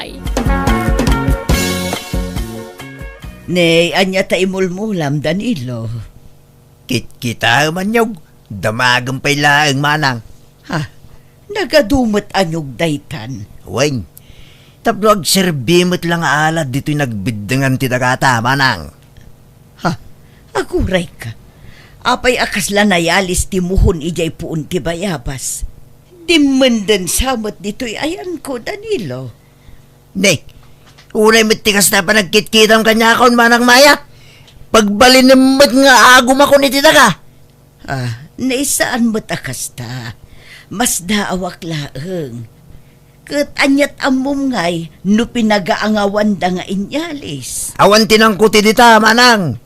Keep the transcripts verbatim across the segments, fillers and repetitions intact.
Ay. Ne, ania ta imulmulam, Danilo? Kitkitaem, anyog. Damagem pay laeng, manang. Ha? Nagadu met anyog daytan? Wen, tapno agserbi met la nga alad ditoy nagbiddengan ti dagata, manang. Ha? Agurayka. Apay a kasla nayalis ti muhon idiay puon ti bayabas? Dimmenden sa met ditoy ayanko, Danilo. Ne, uray met ti kasta panagkitkitam kaniakon, manang mayat. Pagbalinem met nga agumakon iti daga. Ah, ne, saan met a kasta. Masdaawak laeng. Ket aniat ammom ngay no pinagaangawanda nga inyalis? Awan ti nangkuti dita, manang.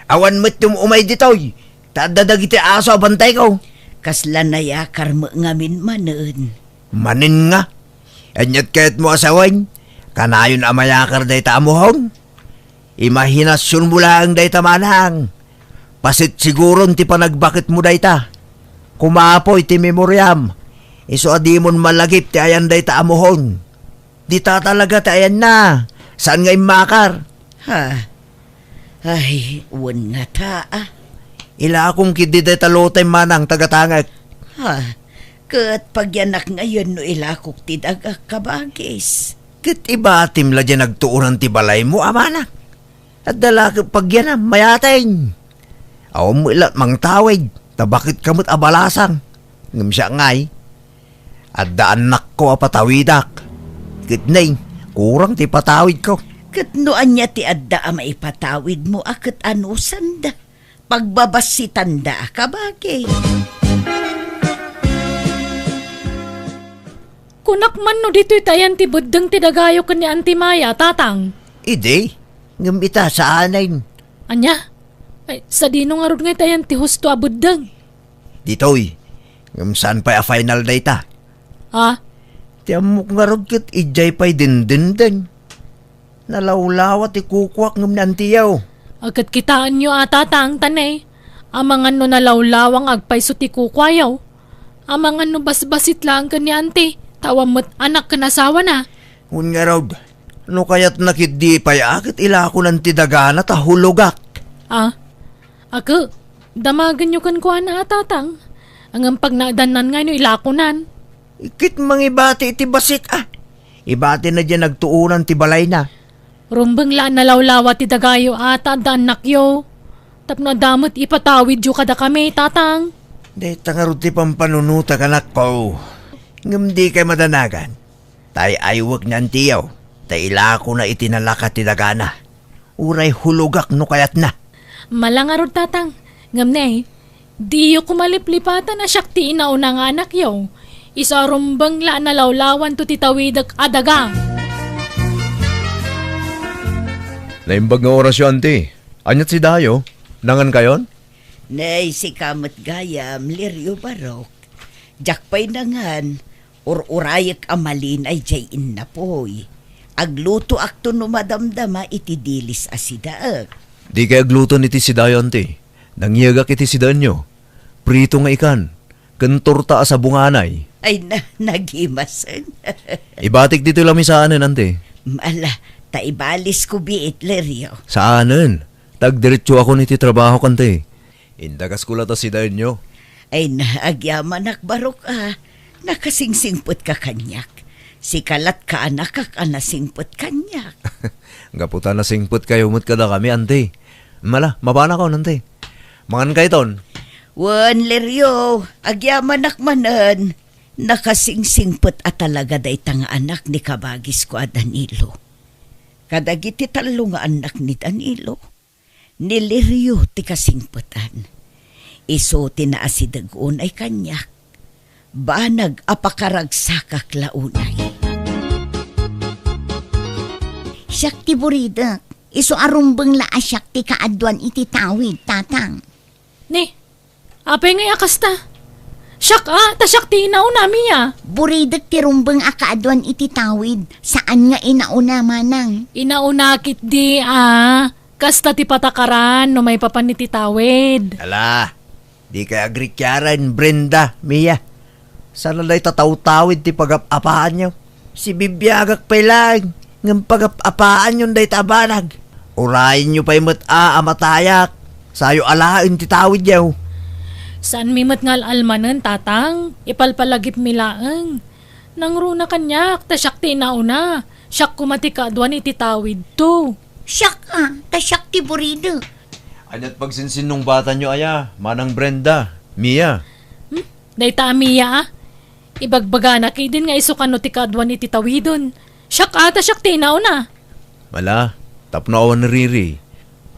Awan met ti um-umay ditoy. Ta adda dagiti aso a bantayko. Kasla nayakar met ngamin manen. Manen nga? Aniat kayatmo a sawen? Kanayon a mayakar dayta a muhon? Imahinasionmo laeng dayta, manang. Pasitsiguron ti panagbaketmo dayta. Kumapoy ti memoriam. Isu a dimon malagip ti ayan dayta a muhon. Dita talaga ti ayanna. Saan nga immakar? Ha? Ay, wen ngata, a. Ilakong ketdi dayta lotay, manang, tagatangek. Ha? Ket pagyanak ngayen no ilakok ti dagak, kabagis. Ket ibatim la diay nagtuonan ti balaymo, a manang. Adda la ket pagyanam, mayateng. Awan met la mangtawid, ta baket ka met a balasang. Ngem siak ngay, adda annakko a patawidak. Ket nay, kurang ti patawidko. Ket no ania ti adda a maipatawidmo a ket anusanda, pagbabassitanda a kabagi. Kunak man no ditoy ti ayan ti beddeng ti dagayo ken ni Auntie Maya, Tatang. Idi, ngem ita, saanen. Ania? Ay, sadino ngarud nga ita ayan ti husto a beddeng? Ditoy, ngem saan pay a final dayta. Ha? Ti ammok ngarud ket idiay pay dindindeng. Nalawlawa ti kukuak ngem ni Antiyo. A, ket kitaenyo a, Tatang, ta ne, amangan no nalawlawa nga agpayso ti kukuayo. Amangan no basbasit laeng ken ni Anti, ta awan met anak ken asawana. Wen ngarud, no kayatna ketdi pay a ket ilakonan ti dagana ta hulogak. A, a, ket damagenyo kenkuana a, Tatang. Ngem pagnaedannan ngay no ilakonan. Ket mangibati iti bassit a. Ibatina diay nagtuonan ti balayna. Rumbeng la a nalawlawa ti dagayo a ta adda annakyo. Tapno adda met ipatawidyo kadakami, Tatang. Dayta ngarud ti pampanunotak, anakko. Ngem dikay madanagan. Ta ay-aywek ni Antiyo, ta ilakona iti nalaka ti dagana. Uray hulogak no kayatna. Mala ngarud, Tatang. Ngem ne, diyo koma liplipatan a siak ti inauna nga anakyo. Isu a rumbeng la a nalawlawanto ti tawidek a daga. Naimbag nga orasyo, Anti. Aniat si Dayo? Nangankayon? Nay, sika met gayam, Lirio Barok. Diak pay nangan, ur-urayek a malinay diay innapoy. Aglutoakto no madamdama iti dilis a sidaek. Dikay agluton iti sidayo, Anti. Nangiagak iti sidaenyo. Prito nga ikan, ken torta a sabunganay. Ay na, nagimasen. Ibatik ditoy lamisaanen, Anti. Ala, ta ibalisko biit, Lirio. Saanen. Ta agdiretsoakon iti trabahok, Anti. Indagasko la ta sidaenyo. Ay na, agyamanak, Barok a. Nakasingsingpetka kaniak. Sika lat kaanakak a nasingpet kaniak. Gapu ta nasingpetkayo met kadakami, Anti. Mala, mapanakon, Anti. Mangankayton. Wen, Lirio, agyamanak manen. Nakasingsingpet a talaga dayta nga anak ni kabagisko a Danilo. Kadagiti tallo nga annak ni Danilo, ni Lirio ti kasingpetan. Isu ti naasideg unay kaniak. Banag a pakaragsakak la unay. Siak ti buridek. Isu a rumbeng la a siak ti kaaduan iti tawid, Tatang. Ni, apay ngay a kasta? Siak a, ta siak ti inauna, Mia. Buridek ti rumbeng a kaaduan iti tawid. Saan nga inauna, manang. Inauna ketdi a. Kasta ti patakaran no maipapan iti tawid. Ala, dikay agrikiaren, Brenda, Mia. Saan a dayta tawtawid ti pagap-apaanyo. Sibibiagak pay laeng, ngem pagap-apaanyon dayta a banag. Urayenyo pay met a, a matayak, sayo alaen ti tawidyo. Saanmi met nga al-almanen, Tatang. Ipalpalagipmi laeng. Nangruna kaniak, ta siak ti inauna. Siak koma ti kaaduan iti tawidto. Siak a, ta siak ti buride. Aniat pagsinsinnungbatanyo aya, Manang Brenda, Mia? Hmm? Dayta a Mia a? Ibagbagana ketdin nga isu kano ti kaaduan iti tawiden. Siak a, ta siak ti inauna. Ala, tapno awan riri,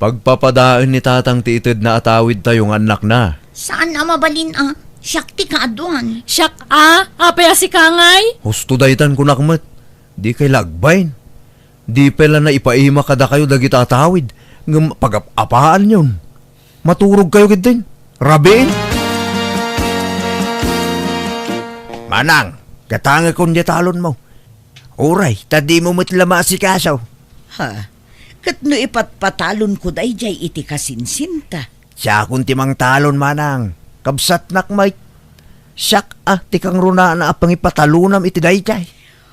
pagpapadaen ni Tatang ti itedna a tawidtayo nga annakna. Saan a mabalin a, siak ti kaaduan. Siak a, apay a sika ngay? Husto daytan kunak met. Dikay la agbain. Di pay la naipaima kadakayo dagita a tawid, ngem pagap-apaanyon. Maturogkayo ketdin. Rabiin. Manang, gatangekon diay talonmo. Uray, ta dimo met la maasikaso. Ha? Ket no ipatpatalonko daydiay iti kasinsinta? Siakon ti mangtalon, Manang. Kabsatnak met. Siak a ti kangrunaanna a pangipatalonam iti daydiay.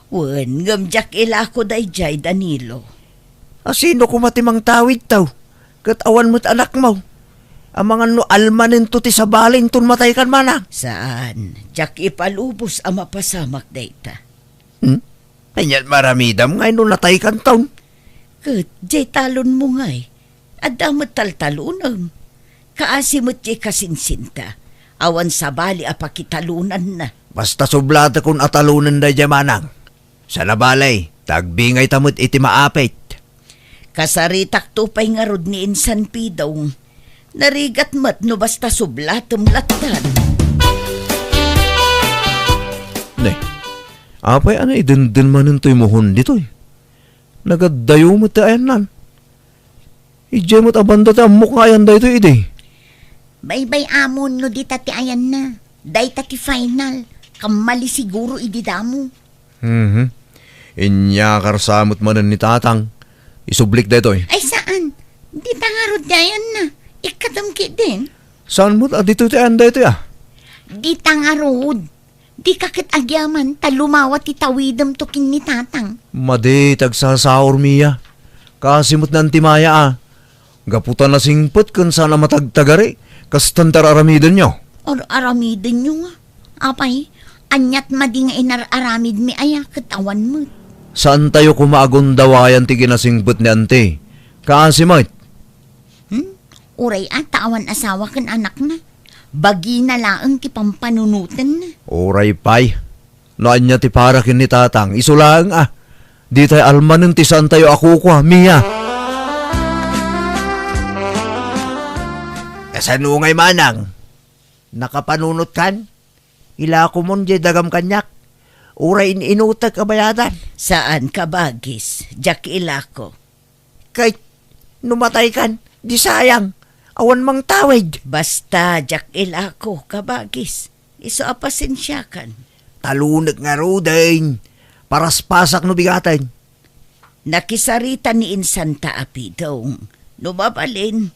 Wen, ngem diak ilako daydiay, Danilo. A, sino koma ti mangtawidto? Ket awan met anakmo. Amangan no almanento ti sabali inton mataykan, Manang? Saan, diak ipalubos a mapasamak dayta. Hmm? Aniat maaramidam ngay no nataykanton? Ket diay talonmo ngay, adda met taltalonem. Kaasi met diay kasinsinta, awan sabali a pakitalonanna. Basta sublatekon a talonen daydiay, Manang. Saan a bale, ta agbingayta met iti maapit. Kasaritakto pay ngarud ni insan Pidong. Narigat met no basta sublatem lattan. Ne, apay a naidenden manen toy muhon ditoy? Nagaddayo met ti ayannan. Idiay met a banda ti ammok nga ayan daytoy idi. Baybay-amon no dita ti ayanna. Dayta ti final. Kammali siguro idi damo. Mhm. Inyakar sa met manen ni Tatang. Isublik daytoy. Ay, saan? Dita ngarud ti ayanna. Ikkatem ketdin. Saan met a ditoy ti ayan daytoy a? Dita ngarud. Dika ket agyaman ta lumawa ti tawidemto ken ni Tatang. Madi ti agsasaor, Mia. Kaasi met ni Anti Maya a. Gapu ta nasingpet ken saan a matagtagari, kastan ti ar-aramidenyo. Ar-aramidenyo nga? Apay, aniat madi nga inar-aramidmi aya ket awan met. Saantayo koma a gundawayan ti kinasingpet ni Anti. Kaasi met. Hmm? Uray a ta awan asawa ken anakna. Bagina laeng ti pampanunotenna. Uray pay. No ania ti para ken ni Tatang, isu laeng a. Ditay almanen ti saantayo a kukua, Mia. Kasano ngay, Manang? Nakapanunotkan? Ilakomon diay dagam kaniak. Uray in-inutek a bayadan. Saan, kabagis. Diak ilako. Kay, no mataykan, di sayang, awan mangtawid. Basta, diak ilako, kabagis. Isu a pasensiakan. Talonek ngaruden, paraspasak no bigaten. Nakisarita ni insanta a Pidong. No mabalin,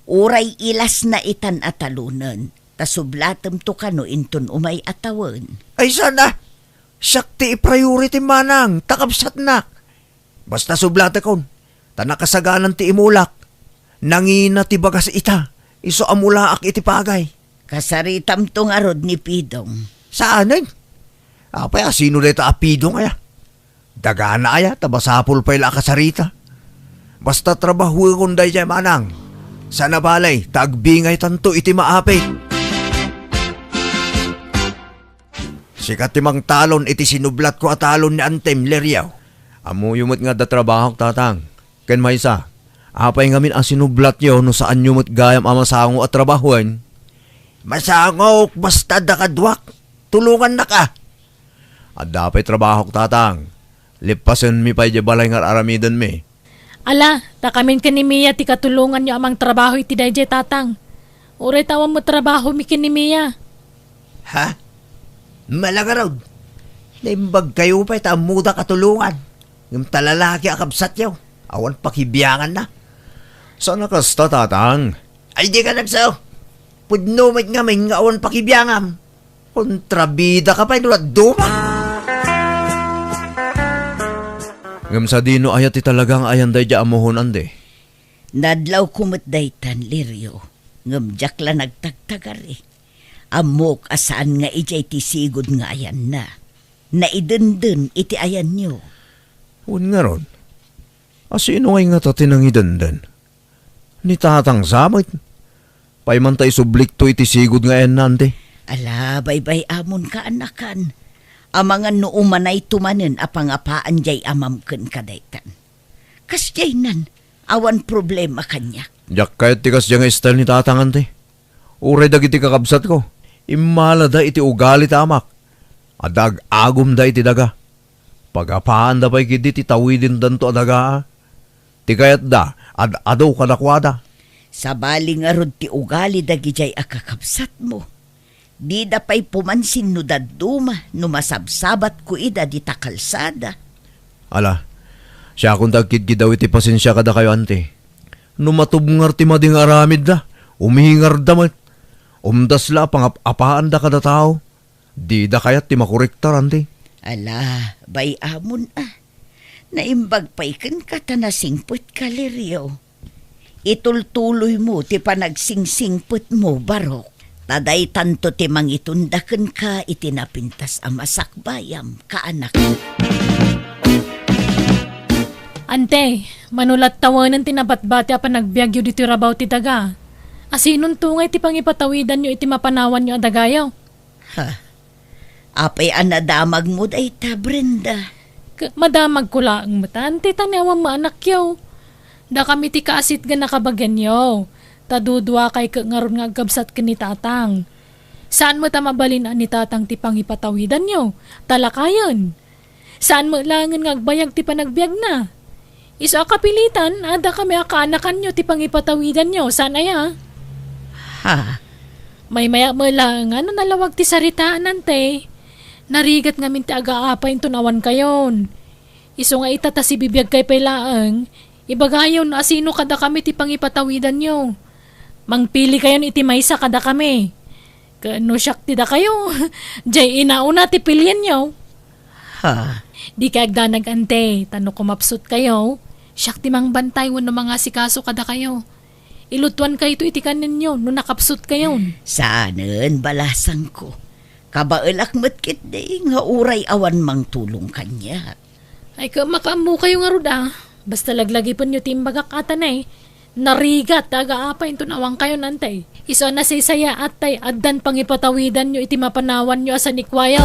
uray ilasna itan a talonen, ta sublatemto kano inton umay a tawen. Ay, saan a? Siak ti i-priority, Manang, ta kabsatnak. Basta sublatekon, ta nakasaganan ti imulak. Nangina ti bagas ita, isu a mulaak iti pagay. Kasaritamto ngarud ni Pidong. Saanen? Apay a sino dayta a Pidong aya? Dagana aya ta masapul pay la a kasarita? Basta trabahuekon daydiay, Manang. Saan a bale ta agbingaytanto iti maapit. Sika ti mangtalon iti sinublatko a talon ni Antem, Leriaw. Ammoyo met nga adda trabahok, Tatang. Ken maysa, apay ngamin a sinublatyo no saanyo met gayam a masango a trabahoen? Masangok, basta adda kaduak. Tulongannak a. Adda pay trabahok, Tatang. Lippasenmi pay diay balay nga ar-aramidenmi. Ala, ta kamin ken ni Mia ti katulonganyo a mangtrabaho iti daydiay, Tatang. Uray ta awan met trabahomi ken ni Mia. Ha? Mala ngarud. Naimbagkayo pay ta ammodak a tulongan. Ngem ta lalaki a kabsatyo, awan pakibianganna. Saan a kasta, Tatang? Ay, dika nagsaw. Pudno met ngamin nga awan pakibiangam. Kontrabidaka pay no dadduma. Ngem sadino aya ti talaga nga ayan daydiay ammohon, Ante? Nadlawko met daytan, Lirio, ngem diak la nagtagtagari. Ammok a saan nga idiay ti sigud nga ayanna. Naidenden iti ayanyo. Wen ngarud, asino ngay ngata ti nangidenden? Ni tatang sa met. Pay man ta isublikto iti sigud nga ayanna, Ante. Ala, baybay-amon, kaanakan. Amangan no umanayto manen a pangapaan diay amam kenka daytan. Kasdiaynan, awan problema kaniak. Diak kayat ti kasdiay nga style ni tatang, Ante. Uray dagiti kakabsatko, immalada iti ugali ti amak. Adda ag-agumda iti daga. Pagapaanda pay ketdi ti tawidendanto a daga. Ti kayatda, ad-adu kadakuada. Sabali ngarud ti ugali dagidiay a kakabsatmo. Dida pay pumansin no dadduma, no masabsabatko ida dita kalsada. Ala, siakon ti agkidkidaw iti pasensia kadakayo, Ante. No matubngar ti madi nga aramidda, umingarda met. Umdas la a pangap-apaanda kada tao. Dida kayat ti makorektar, Ante. Ala, bay-amon a. Naimbag pay kenka ta nasingpetka, Lirio. Itultuloymo ti panagsingsimpetmo, Barok. Ta daytanto ti mangitunda kenka iti napintas a masakbayam, kaanak. Ante, mano la't tawanen ti nabatbati a panagbiagyo ditoy rabaw ti daga? Asinonto ngay ti pangipatawidanyo iti mapanawanyo a dagayo? Ha? Apay a nadamagmo dayta, Brenda? K-, madamagko laeng met, Ante, ta ni awan met anakyo. Dakami ti kaasitgan a kabagianyo. Ta duduakay ket ngarud nga agkabsat ken ni Tatang. Saan met a mabalin a ni Tatang ti pangipatawidanyo, ta lakayen. Saan met laengen nga agbayag ti panagbiagna. Isu a kapilitan, adda kami a kaanakanyo ti pangipatawidanyo, saan aya? Ha? Maymayak met laeng a no nalawag ti saritaan, Ante. Narigat ngamin ti agaapay inton awan kayon. Isu nga ita ta sibibiagkay pay laeng, ibagayo no asino kadakami ti pangipatawidanyo. Mangpili kayon iti maysa kadakami. Ket no siak ti dakayo, diay inauna ti pilienyo. Ha? Dikay agdanag, Ante, ta no kumapsut kayo, siak ti mangbantay wenno mangasikaso kadakayo. Ilutuan kayto iti kanenyo no nakapsut kayon. Saanen, balasangko. Kabaelak met ketdi nga uray awan mangtulong kaniak. Ay, ka-, makaammo kayo ngarud a. Basta laglagipenyo ti imbagak ata nay. Narigat ti agaapay inton awan kayon, Ante. Isu a nasaysayaat tay addan pangipatawidanyo iti mapanawanyo a sanikuayo.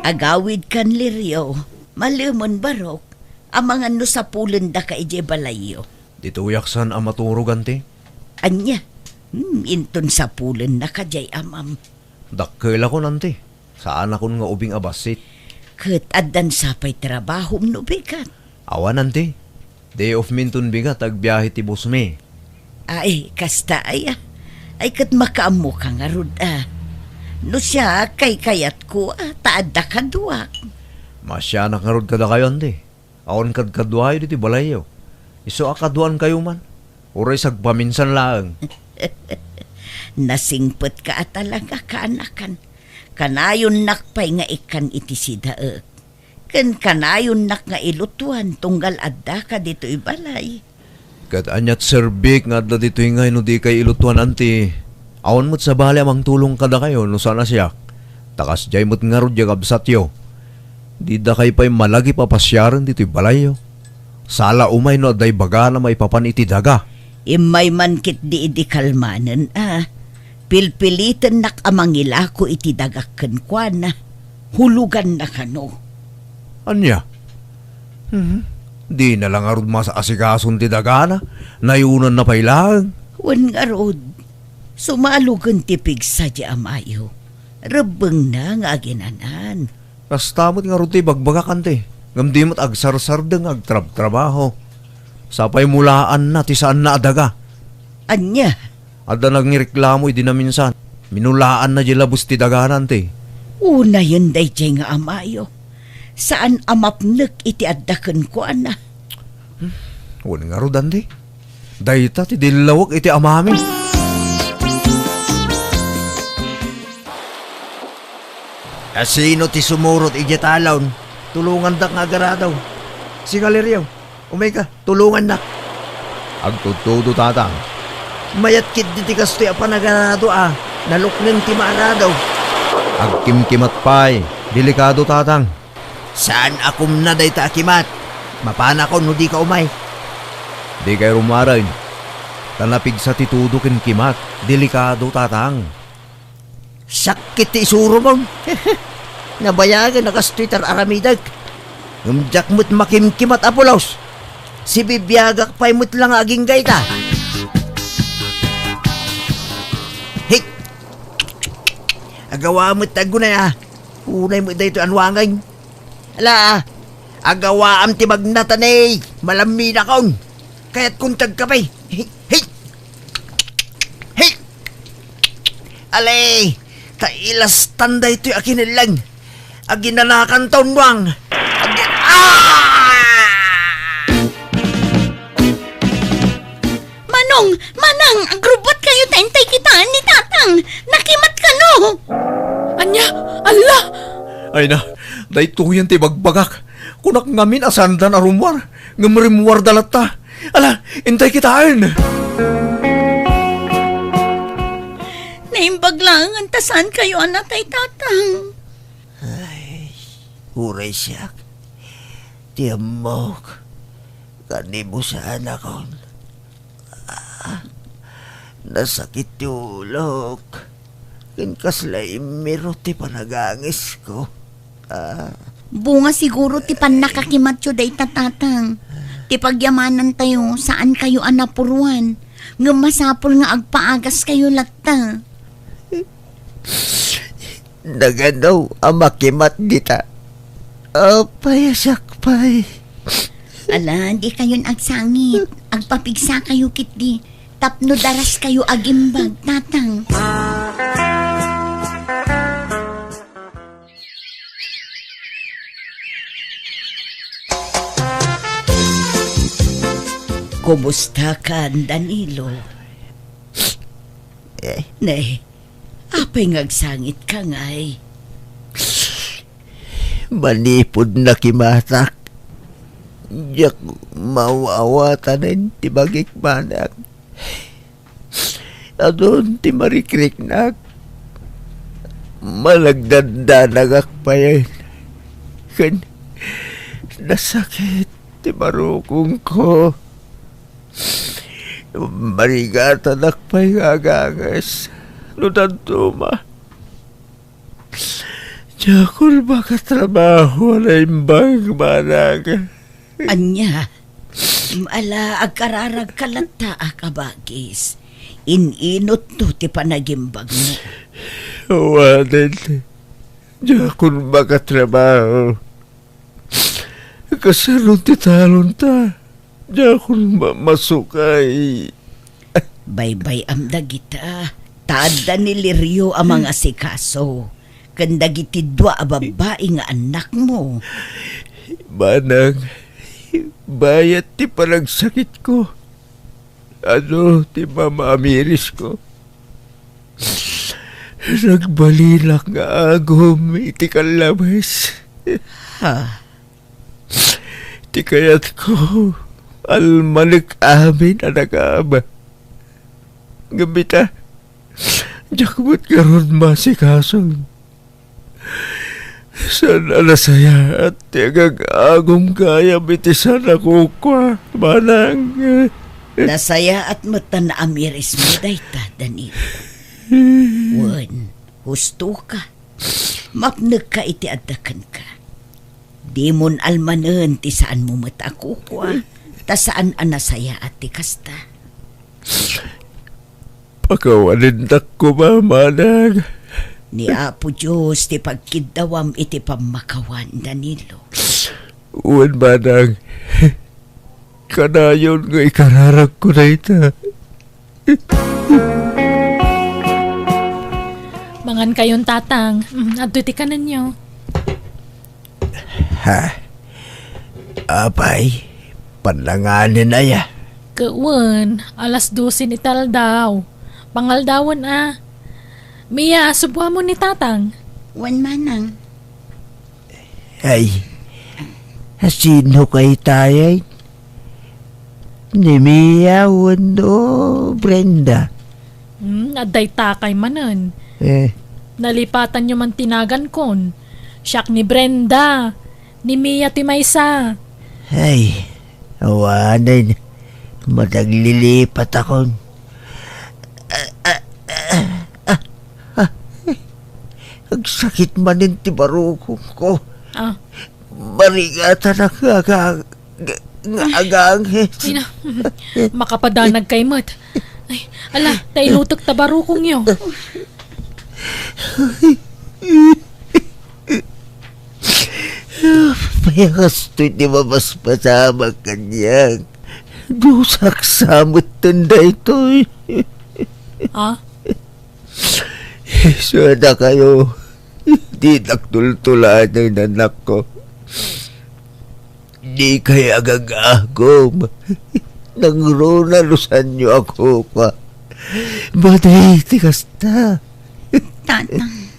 Agawidkan, Lirio. Malemen, Barok. Amangan no sapulendaka idiay balayyo. Ditoyak saan a maturog, Ante. Ania? Hmm, inton sapulennaka diay amam. Dakkelakon, Ante. Saanakon nga ubing a bassit. Ket addan sa pay trabahom no bigat? Awan, Ante. Day off mi inton bigat, agbiahe ti boss mi. Ay, kasta aya. Ay, ket makaammoka ngarud a. No siak, kaykayatko a, ta adda kaduak. Masianak ngarud kadakayo, Ante. Awan kadkaduayo ditoy balayyo. Isu a kaduaankayo man. Uray sagpaminsan laeng. Nasingpetka a talaga, kaanakan. Kanayonnak pay nga ikkan iti sidaek. Ken kanayonnak nga ilutuan tunggal addaka ditoy balay. Ket aniat serbik nga adda ditoy ngay no dikay ilutuan, Ante? Awan met sabali a mangtulong kadakayo no saan a siak. Ta kasdiay met ngarud diay kabsatyo. Didakay pay malagip a pasiaren ditoy balayyo. Sala umay no adda ibagana maipapan iti daga. Immay man ketdi idi kalmanen a. Pilpilitennak a mangilako iti dagak kenkuana. Huloganna kano. Ania? Hmm? Dina la ngarud maasikason ti dagana? Nayunanna pay laeng? Wen ngarud, sumalogen ti pigsa ti amayo. Rebbengna nga aginanan. Kasta met ngarud ti ibagbagak, Ante, ngem di met agsarsardeng nga agtrabtrabaho. Sapay mulaanna ti saanna a daga. Ania? Adda nangireklamo idi naminsan. Minulaanna diay labes ti dagana, Ante. Unayen daydiay nga amayo. Saan a mapnek iti adda kenkuana. Hmm, wen ngarud, Ante. Dayta ti dillawek iti amami. Asino ti sumurot idiay talon? Tulongandak nga agarado. Sika, Lirio, umayka, tulongannak. Agtudtudo, Tatang. Mayat ketdi ti kastoy a panagarado a nalukneng ti maarado. Agkimkimat pay. Delikado, Tatang. Saan a kumna dayta a kimat. Mapanakon no dika umay. Dikay rummuaren. Ta napigsa ti tudo ken kimat. Delikado, Tatang. Sakit ti isuromon. Nabayagen a kastoy ti ar-aramidek. Ngem diak met makimkimat a pulos. Sibibiagak pay met la nga agingga ita. Hik! Agawa met ti aggunay a. Unay met daytoy a nuangen. Ala, agawaam ti magnatan, eh. Malamminakon. Kayatkon ti agkape. Hik! Hik! Hik! Ale, ta ilastan daytoy a kinelleng. Aginanakan ta unnuang. Agi-, ah! Manong, Manang, agrubbuat kayo ta intay kitaen ni Tatang. Nakimat kano. Ania? Alla! Ay na, daytoyen ti bagbagak. Kunak ngamin a saanda a rummuar, ngem rimmuarda latta. Ala, intay kitaen. Naimbag laengen ta saan kayo a natay, Tatang. Ay, uray siak. Ti ammok, kanibusaanakon. Ah, nasakit ti ulok. Ken kasla immiro ti panagangesko. Ah. Bunga siguro ti pannakakimatyo dayta, Tatang. Ti pagyamanantayo, saan kayo a napuruan. Ngem masapul nga agpaagas kayo latta. Nagano a makimat dita? Apay a siak pay? Ala, di kayon agsangit. Agpapigsa kayo ketdi. Tapno daras kayo agimbag, Tatang. Kumusta ka, Danilo? Eh. Ne, apay nga agsangit ka ngay? Manipud nakimatak, diak maaw-awatanen ti bagik, manang. Adun ti marikriknak. Managdandanagak payen. Ken nasakit ti marukongko. Marigatanak pay nga aganges no dadduma. Diakon makatrabaho a naimbag, manang. Ania? Ala, agkararagka latta a kabagis. In-inutto ti panagimbagmo. Awanen, diakon makatrabaho. Kasano ti talonta? Diakon ma-, masukay. Baybay-am dagita. Ta adda ni Lirio a mangasikaso ken dagiti dua a babbai nga annakmo. Manang, bayat ti panagsakitko. Adu ti mamaamirisko. Nagbalinak nga agum iti kallabes. Ha? Ti kayatko, almanek amin a nakaaba. Ngem ita, diak met ngarud maasikaso. Saan a nasayaat ti agag-agum gayam iti saan a kukua, manang. Nasayaat met ta naamirismo dayta, Danilo. Wen, husto ka. Mapnek ka iti adda kenka. Dimon almanen ti saanmo met a kukua, ta saan a nasayaat ti kasta. Pakawanendak koma, manang. Ni Apo Dios ti pagkiddawam iti pammakawan, Danilo. Wen, manang. Kanayon nga ikararagko dayta. Mangan kayon, Tatang. Mm, adtoy ti kanenyo. Ha? Apay, pannanganen aya? Ket wen, alas dosen iti aldaw. Pangaldawen a. Mia, subuamon ni Tatang. Wen, manang. Ay, Sino kay tayen? Ni Mia wenno Brenda? Hmm, adda itakay manen. Eh. Nalipatanyo man ti nagankon. Siak ni Brenda. Ni Mia ti maysa. Ay, awanen. Managlilipatakon. Ah, ah, ah, ah, ah. Agsakit manen ti barukongko. Ah. Marigatanak nga aga-, nga agangis. Ay na, makapadanak kay met. Ay, ala, ta inutek ta barukongyo. Apay a kastoy ti mabasbasamak kaniak? Dios, aksametten daytoy. Ah? Isu a dakayo, dinak tultulanen, annakko. Dikay agagagum. Nangruna no saanyo a kukua. Madi ti kasta. Tatang.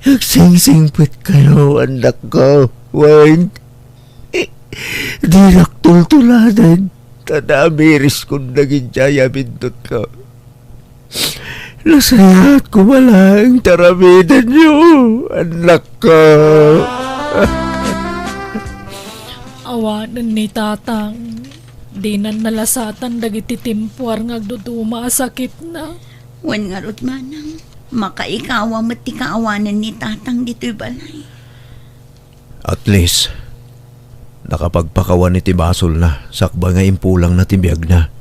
Agsingsingpetkayo, annakko. Wen, dinak tultulanen, ta namiriskon dagiti ay-abindutko. Nasayaat koma laeng ti aramidenyo, annakko. Awanen ni Tatang, dinan nalasatan dagiti timpuar nga agduduma a sakitna. Wen ngarud, manang, makaikawa met ti kaawanen ni Tatang ditoy balay. At least, nakapagpakawan iti basolna sakbay nga impulangna ti biagna.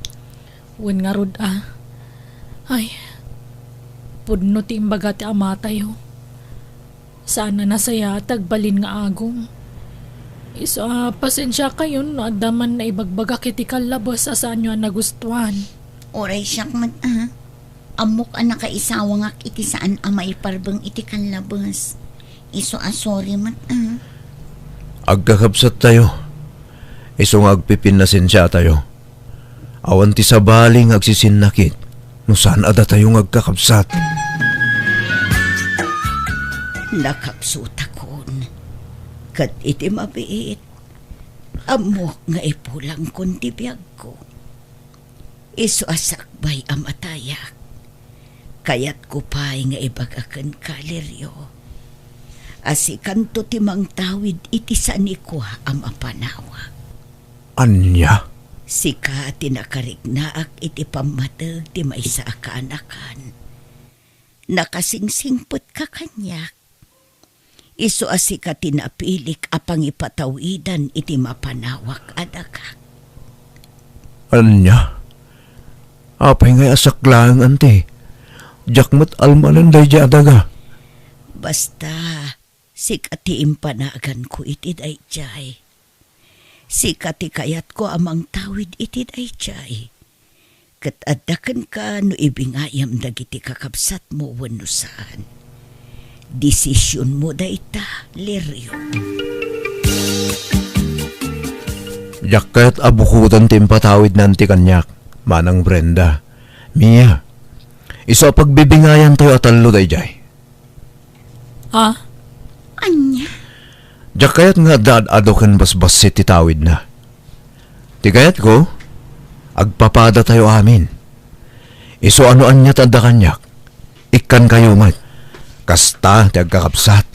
Wen ngarud a. Ay, pudno ti imbaga ti amatayo. Saan a nasayaat ti agbalin nga agum. Isu a pasensiakayon no adda man naibagbagak iti kallabes a saanyo a nagustuan. Uray siak met a. Ammok a nakaisawangak iti saan a maiparbeng iti kallabes. Isu a sorry met a. Agkakabsattayo. Isu nga agpipinnasensiatayo. Awan ti sabali nga agsisinnakit no saan a datayo nga agkakabsat. Nakapsutakon. Ket iti mabiit, ammok nga ipulangkon ti biagko. Isu a sakbay a matayak, kayatko pay nga ibaga kenka, Lirio, a sikanto ti mangtawid iti sanikua a mapanawak. Ania? Sika ti nakariknaak iti pammateg ti maysa a kaanakan. Nakasingsingpetka kaniak. Isu a sika ti napilik a pangipatawidan iti mapanawak a daga. Ania? Apay ngay a saklaeng, anti? Diak met almanen daydiay a daga. Basta, sika ti impanaganko iti daydiay. Sika ti kayatko a mangtawid iti daydiay. Ket adda kenka no ibingayam dagiti kakabsatmo wenno saan. Desisionmo dayta, Lirio. Diak kayat a bukoden ti impatawidna anti kaniak, Manang Brenda. Mia, isu a pagbibingayantayo a tallo daydiay. Ah? Ania? Diak kayat nga adda ad-adu ken basbassit ti tawidna. Ti kayatko, agpapadatayo amin. Isu a no ania ti adda kaniak, ikkankayo met. Kasta ti agkakabsat.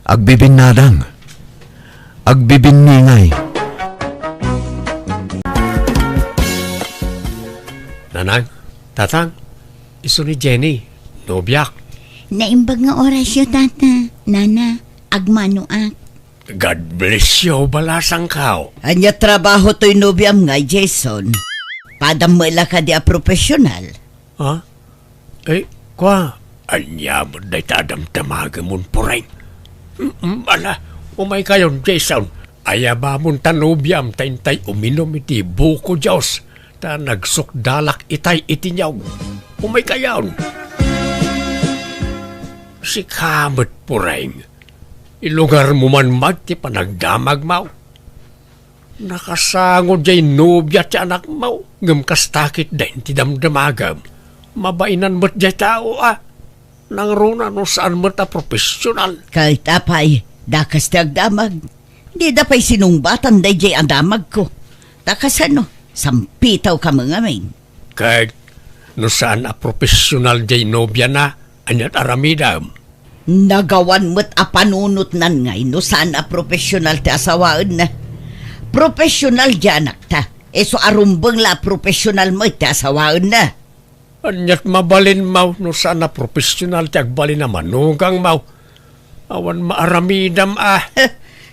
Agbibinnadang. Agbibinningay. Nanang, Tatang, isu ni Jenny, nobiak. Naimbag nga orasyo, Tata. Nana, agmanoak. God bless you, balasangko. Ania trabaho toy nobiam ngay, Jason? Padam met la kadi a profesional? Ha? Eh, kua, ania met dayta a damdamagamon, Pureng? Mm, ala, umaykayon, Jason. Ayabamon ta nobiam ta intay uminum iti buko juice, ta nagsukdalak itay iti niyog. Umaykayon. Sika met, Pureng. Ilugarmo man met ti panagdamagmo. Nakasango diay nobia ti anakmo, ngem kasta ketdin ti damdamagem. Mabainan met diay tao a. Nangruna no saan met a profesional. Ket apay, dakas ti agdamag. Dida pay sinungbatan daydiay a damagko. Ta kasano, sampitawka ngamin. Ket no saan a profesional diay nobiana, aniat aramidem? Nagawan met a panunotnan ngay no saan a profesional ti asawaenna. Profesional diay anakta. Isu a rumbeng la a profesional met ti asawaenna. Aniat mabalinmaw no saan a profesional ti agbalin a manugangmaw? Awan maaramidam a.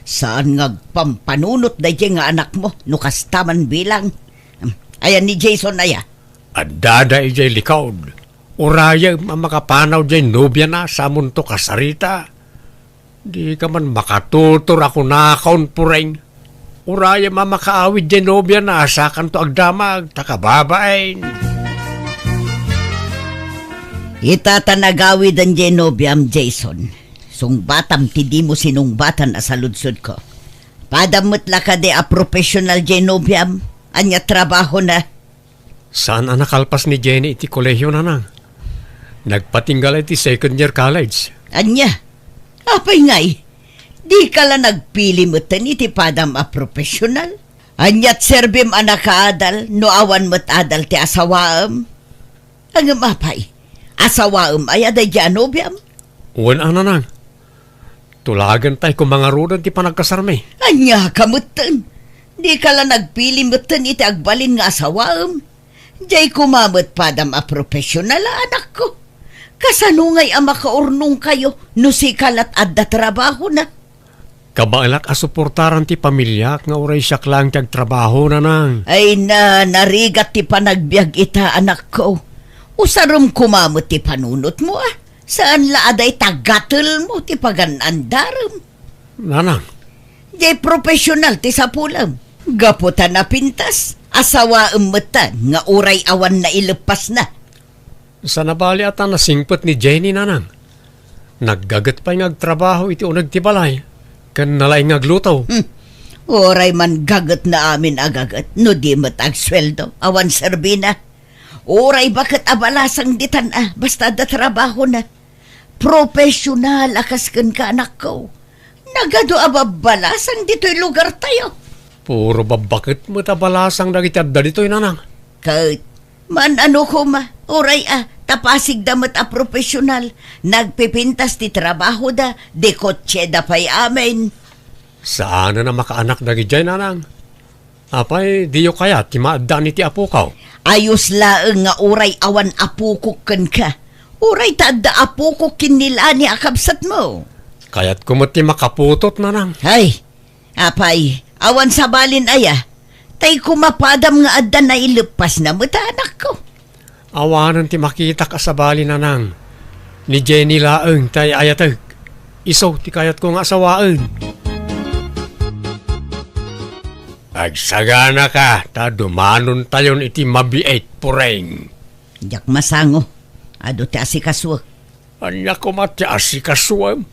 Saan nga agpampanunot daydiay nga anakmo no kasta man bilang. Ayan ni Jason aya? Addada idiay likod. Urayem a makapanaw diay nobiana samonto kasarita. Dika man makatutor a kunakon, Pureng. Urayem a makaawid diay nobiana sakanto agdamag ta kababain. Ita ta nagawiden diay nobiam, Jason. Sungbatam ti dimo sinungbatan a saludsodko. Padam met la kadi a profesional diay nobiam? Ania trabahona? Saan a nakalpas ni Jenny iti kolehio, nanang. Nagpatingga la iti second year college. Ania? Apay ngay? Dika la nagpili metten iti padam a profesional? Aniat serbim a nakaadal no awan met adal ti asawaem? Ngem apay, asawaem aya daydiay a nobiam? Wen a, nanang. Tulagen tay koma ngaruden ti panagkasarmi. Ania ka metten? Dika la nagpili metten iti agbalin nga asawaem? Diay koma met padam a profesional a anakko. Kasano ngay a makaurnongkayo no sika lat adda trabahona? Kabaelak a suportaran ti pamiliak nga uray siak laeng ti agtrabaho, nanang. Ay na, narigat ti panagbiag ita, anakko. Usarem koma met ti panunotmo, a. Saan la a dayta gatelmo ti pagan-andarem. Nanang. Diay profesional ti sapulem. Gapu ta napintas, asawaem metten nga uray awan naileppasna. Saan a bali a ta nasingpet ni Jenny, nanang. Naggaget pay nga agtrabaho iti uneg ti balay, ken nalaing nga agluto. Hmm. Uray man gagetna amin a gaget, no di met agsueldo, awan serbina. Uray baket a balasang ditan a, basta adda trabahona. Profesional a kas kenka, anakko. Nagadu a babbalasang ditoy lugartayo. Puro babbaket met a balasang dagiti adda ditoy, nanang. Ket, man-ano koma, uray a, ta pasigda met a profesional, nagpipintas ti trabahoda, di kotseda pay amin. Saanen a makaanak dagidiay, nanang. Apay, diyo kayat ti maaddaan iti apoko? Ayos laeng nga uray awan apokok kenka. Uray ta adda apokok ken ni Lani a kabsatmo. Kayatko met ti makaputot, nanang. Hay, apay, awan sabalin aya. Tay koma padam nga adda naileppasna met a anakko. Awanen ti makitak a sabali, nanang. Ni Jenny laeng ti ay-ayatek. Isu ti kayatko nga asawaen. Agsaganaka ta dumanontayon iti mabiit, Pureng. Diak masango. Adu ti asikasuek. Ania koma ti asikasuem?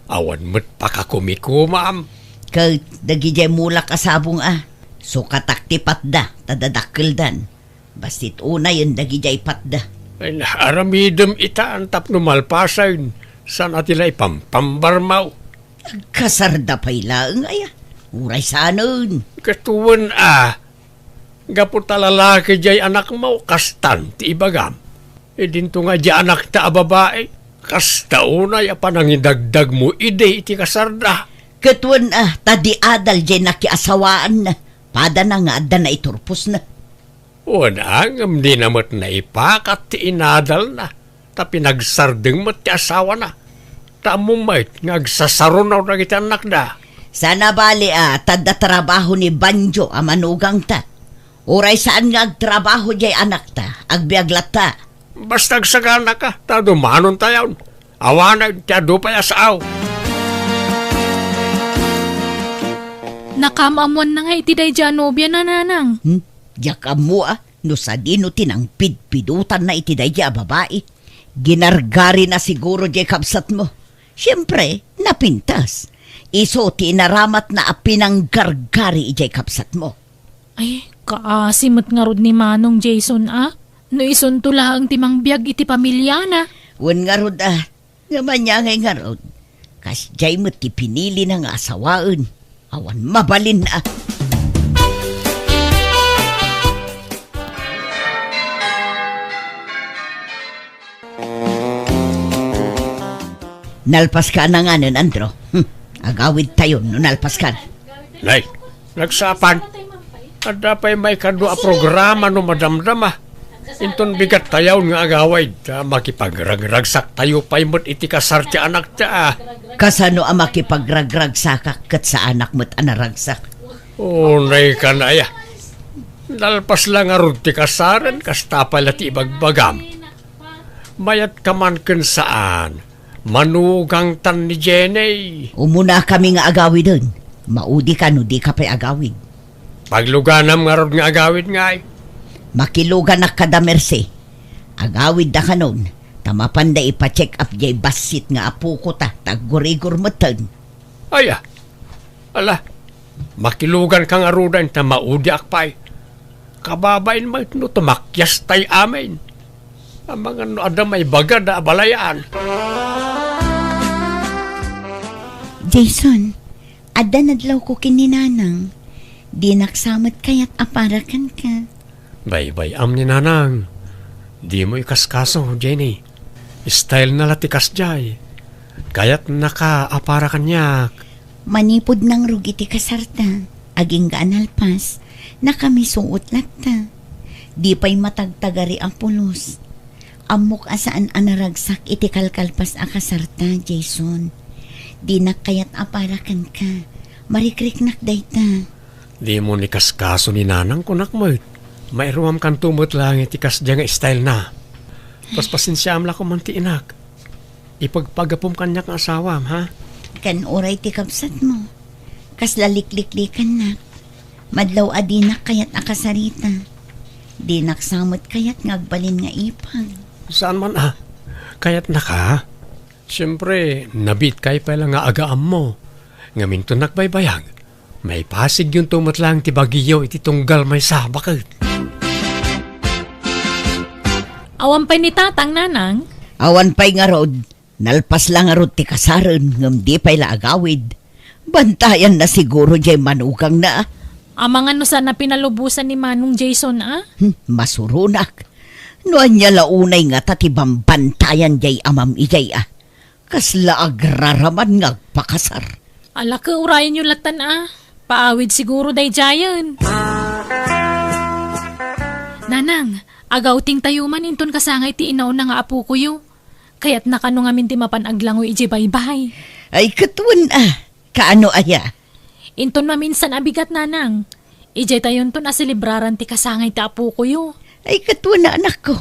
Awan met pakakumikumaam. Ket dagidiay mulak a sabong a, sukatak ti patda ta dadakkeldan. Bassit unayen dagidiay patda. Ay, aramidem ita tapno malpasen, saan a ti la ipampambarmaw? Agkasarda pay laeng aya. Uray saanen. Ket wen a, gapu ta lalaki diay anakmo, kastan ti ibagam. Idinto nga diay anakta a babai, kasta unay a panangidagdagmo idi iti kasarda. Ket wen a, ta di adal diay nakiasawaanna, padana nga adda naiturposna. Wen a, ngem dina met naipakat ti inadalna, ta pinagsardeng met ti asawana. Ta ammom met nga agsasarunaw dagiti annakda. Saan a bali a, ta adda trabaho ni Banjo a manugangta. Uray saan nga agtrabaho diay anakta, agbiag latta. Basta agsaganaka, ta dumanontayon. Awanen ti adu pay a sao. Nakaam-ammoanna nga iti daydiay a nobiana, nanang. Hmm? Diak ammo a, no sadino ti nangpidpidotanna iti daydiay a babai. Ginargarina siguro diay kabsatmo. Siempre, napintas. Isu ti inaramatna a pinanggargari idiay kabsatmo. Ay, kaasi met ngarud ni Manong Jason a. No isunto laeng ti mangbiag iti pamiliana. Wen ngarud a, nga maniangay ngarud. Kasdiay met ti pinilina nga asawaen. Awan mabalin a. Nalpaska a nanganen, Andrew. Hmm. Agawidtayon no nalpaskan. Nay, nagsapay. Adda pay maikadua a programa no madamdama. Inton bigattayon nga agawid, ta makipagragragsaktayo pay met iti kasar ti anakta, a. Kasano a makipagragragsakak ket saanak met a naragsak? Unay ka, Nay, a. Nalpas la ngarud ti kasaren, kasta pay la ti ibagbagam. Mayat ka man ken saan. Manugangtan ni Jenny. Umunakami nga agawiden. Maudi ka no di ka pay agawid. Pagluganam ngarud nga agawid, ngay. Makiluganak kada Mercy. Agawidda kanon, ta mapanda ipa-check up jay bassit nga apoko ta, ta aggurigor metten. Aya, ala, makilugan ka ngaruden ta maudiak pay. Kababain met no tumakyas tay amin. Amangan no adda maibagada a balayaan. Jason, adda nadlawko ken ni Nanang. Dinak sa met kayat a para kenka. Baybay-am ni Nanang. Dimo ikaskaso, Jenny. Style na la ti kasdiay. Kayatnaka a para kaniak. Manipud nangrugit ti kasarta, agingga a nalpas, nakamisuot latta. Di pay matagtagari a pulos. Ammok a saan a naragsak iti kalkalpas a kasarta, Jason. Dinak kayat a para kenka. Marikriknak dayta. Dimo ikaskaso ni Nanang, kunak met. Mairuamkanto met laeng iti kasdiay nga style na. Paspasensiaam la koma ti inak. Ipagpagapom kaniak nga asawam, ha? Ken uray ti kabsatmo. Kasla likliklikannak. Madlaw a dinak kayat a kasarita. Dinak sa met kayat nga agbalin nga ipag. Saan man a? Kayatnaka? Siempre, nabiit kay pay la nga agaammo. Ngamin to nakbaybayag. Maipasigyonto met laeng ti bagiyo iti tunggal maysa, baket. Awan pay ni Tatang, Nanang? Awan pay ngarud. Nalpas la ngarud ti kasaren, ngem di pay la agawid. Bantayanna siguro jay manugangna. Amangan no saan a pinalubosan ni Manong Jason, a? Hmm, masuronak. No ania la unay ngata ti bambantayan jay amam idiay, a? Kasla agraraman nga agpakasar. Ala, ket urayenyo lattan a. Paawid siguro daydiayen. Nanang, agawtingtayo man inton kasangay ti inauna nga apokoyo. Kayatna kano ngamin ti mapan aglangoy idiay baybay. Ay, ket wen a. Kaano aya? Inton maminsan a bigat, Nanang. Idiaytayonton a selebraran ti kasangay ti apokoyo. Ay, ket wen a, anakko.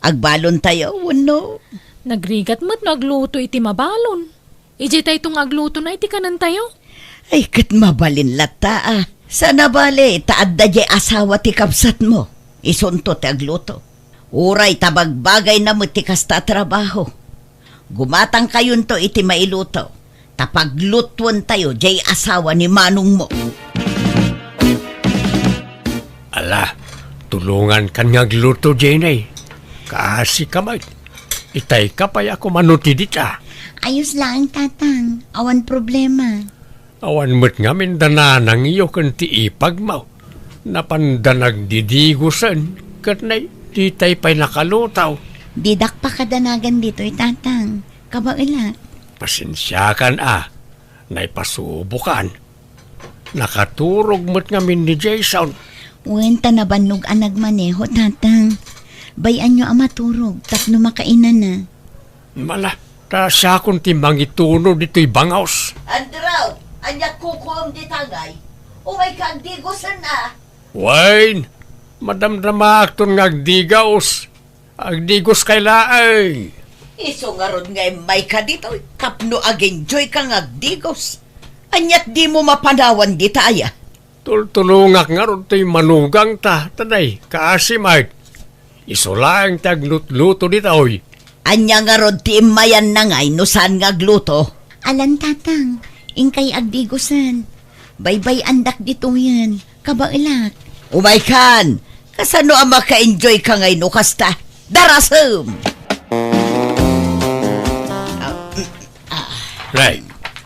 Agbalontayo wenno? Nagrigat met no agluto iti mabalon. Idiaytayto nga aglutona iti kanentayo. Ay, ket mabalin latta a. Saan a bale, ta adda diay asawa ti kabsatmo. Isunto ti agluto. Uray ta bagbagayna met ti kasta a trabaho. Gumatangkayonto iti mailuto, ta paglutuentayo diay asawa ni manongmo. Ala, tulongankan nga agluto, Jenny. Kaasi ka met. Itayka pay a kumano ti dita. Ayos laeng, Tatang. Awan problema. Awan met ngamin da nanangyo ken ti ipagmo. Napanda nagdidigosen, ket nay, ditay pay nakaluto. Didak pakadanagan ditoy, Tatang. Kabaelak. Pasensiakan a, naipasubokan. Nakaturog met ngamin ni Jason. Wen, ta nabannog a nagmaneho, Tatang. Bay-anyo a maturog tapno makainana. Mala, ta siakon ti mangituno ditoy bangaos. Andrew, ania kukuem dita ngay? Umayka agdigosen a. Wen, madamdamaakton nga agdigos. Agdigoskay laeng. Isu ngarud nga immayka ditoy tapno ag-enjoyka nga agdigos. Aniat dimo mapanawan dita aya? Tultulongak ngarud toy manugangta, ta nay, kaasi met. Isu laeng ti aglutluto ditoy. Ania ngarud ti immayanna ngay no saan nga agluto? Alan, Tatang, inkay agdigosen. Baybay-andak ditoyen. Kabaelak. Umaykan! Kasano a maka-enjoyka ngay no kasta? Darasem! Nay,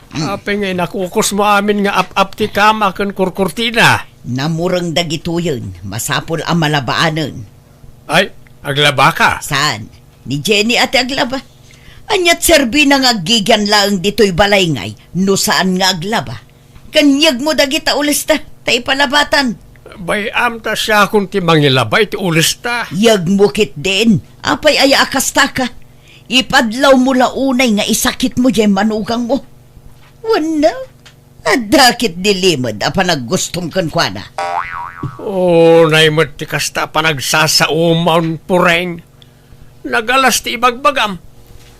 Apay nga inakukusmo amin nga ap-ap ti kama ken kurkurtina? Namureng dagitoyen, masapul a malabaanen. Ay, aglabaka? Saan? Ni Jenny a ti aglaba. Ania't serbina nga aggigian laeng ditoy balay ngay no saan nga aglaba? Kaniagmo dagita ulesta, ta ipalabatan. Bay-am ta siakon ti mangilaba iti ulesta. Yagmo ketdin, apay aya a kastaka? Ipadlawmo la unay nga isakitmo diay manugangmo. Wenno, adda ketdi limed a panaggustom kenkuana? Unay met ti kasta a panagsasaoman, Pureng. Nagalas ti ibagbagam.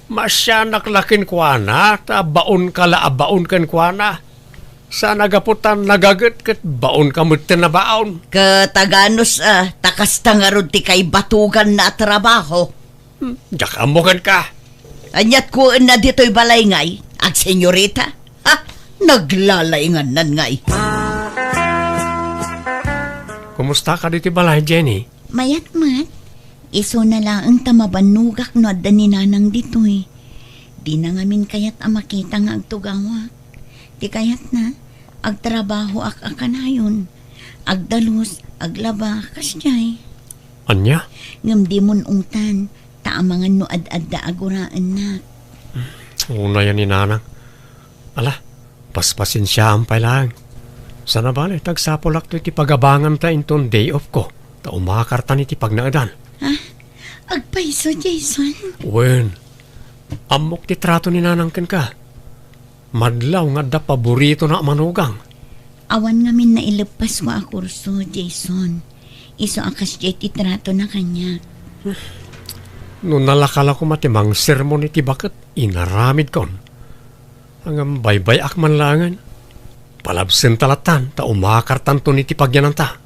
Maasianak la kenkuana, ta baonka la a baon kenkuana. Saan a gapu ta nagaget ket baonka metten a baon. Ket aganus a, ta kasta ngarud ti kaibatuganna a trabaho. Hmm, diak ammo kenka. Ania't kuenna ditoy balay ngay, agsenyorita? Ha? Naglalaingannan ngay. Kumustaka ditoy balay, Jenny? Mayat met. Isuna laeng ta mabannogak no adda ni Nanang ditoy. Dina ngamin kayat a makita nga agtugawak. Ti kayatna, agtrabahoak a kanayon. Agdalus, aglaba, kasdiay. Ania? Ngem dimon ungtan, ta amangan no ad-adda a guraennak. Unayan ni Nanang. Ala, paspasensiaam pay laeng. Saan a bale, ta agsapulak toy ti pagabanganta inton day off ko, ta umakartan iti pagnaedan. Ha? Agpayso, Jason? Wen, ammok ti trato ni Nanang kenka. Madlaw nga adda paboritona a manugang. Awan ngamin naileppasko a kurso, Jason. Isu a kasdiay ti tratona kaniak. No nalaka la koma ti mangsermon iti baket, inaramidkon. Ngem baybay-ak man laengen. Palabsenta lattan, ta umakartanton iti pagyananta.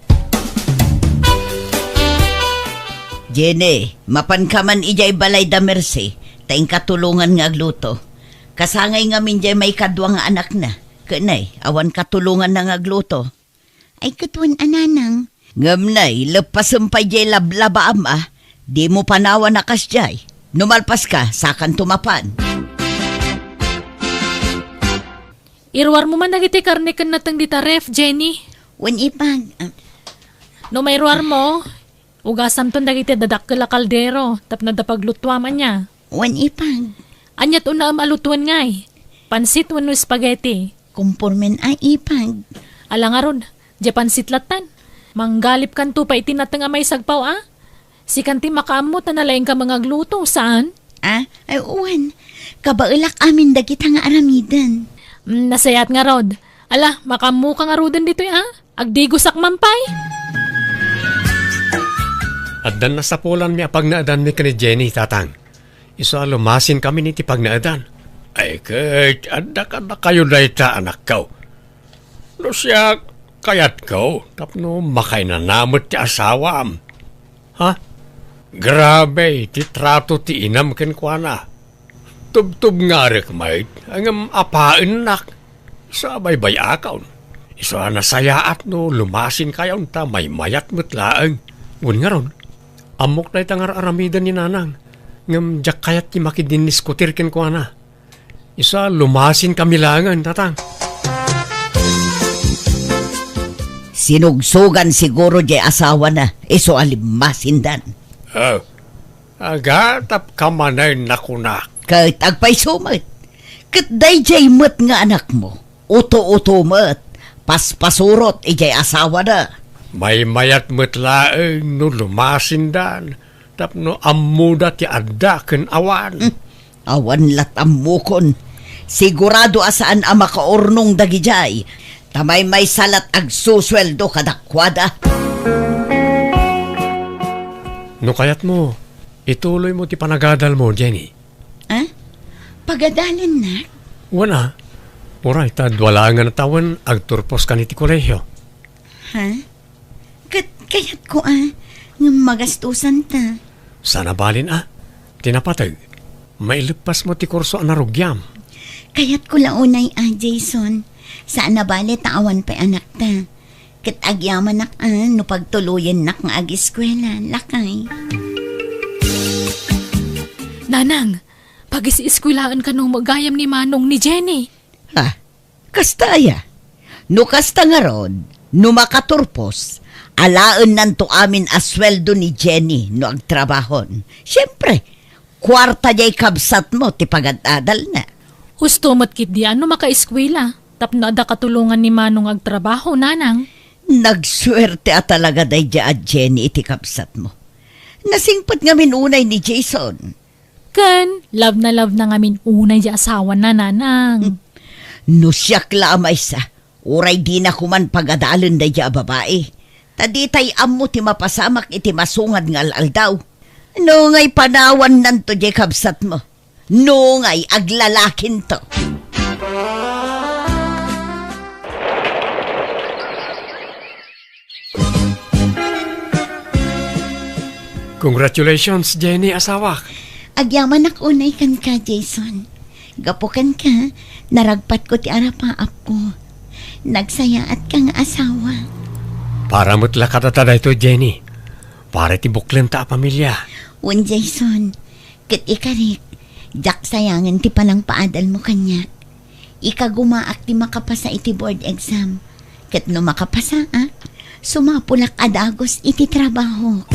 Jenny, mapanka man idiay balay da Mercy, ta inka tulongan nga agluto. Kasangay ngamin diay maikadua nga anakna. Ket nay, awan katulonganna nga agluto. Ay, ket wen a, Nanang. Ngem nay, leppasem pay diay lablabaam a. Dimo panawan a kasdiay. No malpaska, sakanto mapan. Iruarmo man dagiti karne ken nateng dita ref, Jenny. Wen, Ipag. Ah. No mairuarmo, ugasamton dagiti dadakkel a kaldero tapno adda paglutuam, ania? Wen, Ipag. Ania't unaem a lutuen ngay? Pansit wenno spaghetti? Kompormen a, Ipag. Ala ngarud, diay pansit lattan. Manggalipkanto pay iti nateng a maisagpaw a? Sikan ti makaammo ta nalaingka nga agluto, saan? Ah, ay, wen. Kabaelak amin dagita nga aramiden. Mm, nasayaat ngarud. Ala, makaammoka ngaruden ditoy a? Agdigosak man pay. Addan nasapulanmi a pagnaedanmi ken ni Jenny, Tatang. Isu a lumasinkamin iti pagnaedan. Ay, ket adda kadakayo dayta, anakko. No siak, kayatko tapno makainana met ti asawam. Ha? Grabe ti trato ti inam kenkuana. Tubtubngarek met, ngem apaennak. Isu a baybay-akon. Isu a nasayaat no lumasinkayon ta maymayat met laeng. Wen ngarud, ammok dayta nga ar-aramiden ni Nanang, ngem diak kayat ti makidinniskutir kenkuana. Isu a lumasinkami laengen, Tatang. Sinugsogan siguro diay asawana, isu a limmasindan. Oh, agatapka manen a kunak. Ket agpayso met. Ket daydiay met nga anakmo, uto-uto met, paspasurot idiay asawana. Maymayat met laeng no lumasindan tapno ammoda ti adda ken awan. Hmm. Awan lat ammokon. Sigurado a saan a makaurnong dagidiay, ta maymaysa lat agsusueldo kadakuada. No kayatmo, ituloymo ti panagadalmo, Jenny. Ah? Pagadalennak? Wen a. Uray, ta dua laengen a tawen, agturpos kan iti kolehio. Ha? Ket kayatko a, ngem magastusanta. Saan a balin a, ti napateg. Maileppasmo ti kurso a narugiam. Kayatko la unay a, Jason. Saan a bale ta awan pay anakta. Ket agyamanak a no pagtuloyennak nga ageskuela, lakay. Nanang, pagis-eskuelaen kano met gayam ni Manong ni Jenny. Ah, kasta aya? No kasta ngarud, no makaturpos, alaennanto amin a sueldo ni Jenny no agtrabahon. Siempre, kuarta diay kabsatmo ti pagad-adalna. Husto met ketdi a no makaeskuela, tapno adda katulongan ni Manong agtrabaho, Nanang. Nagsuerte a talaga daydiay a Jenny iti kabsatmo. Nasingpet ngamin unay ni Jason. Ken, love na love na ngamin unay diay asawana, Nanang. No siak la a maysa, uray dina koman pagadalen daydiay a babai. Ta ditay ammo ti mapasamak iti masungad nga al-aldaw. No ngay panawannanto diay kabsatmo. No ngay aglalakinto. Congratulations, Jenny, asawak. Agyamanak unay kenka, Jason. Gapu kenka, naragpatko ti arapaapko. Nagsayaatka nga asawa. Para met la kadata daytoy, Jenny. Para ti buklenta a pamilia. Wen, Jason, ket ikarik, diak sayangen ti panangpaadalmo kaniak. Ikagumaak ti makapasa iti board exam. Ket no makapasaak, sumapulak a dagus iti trabahok.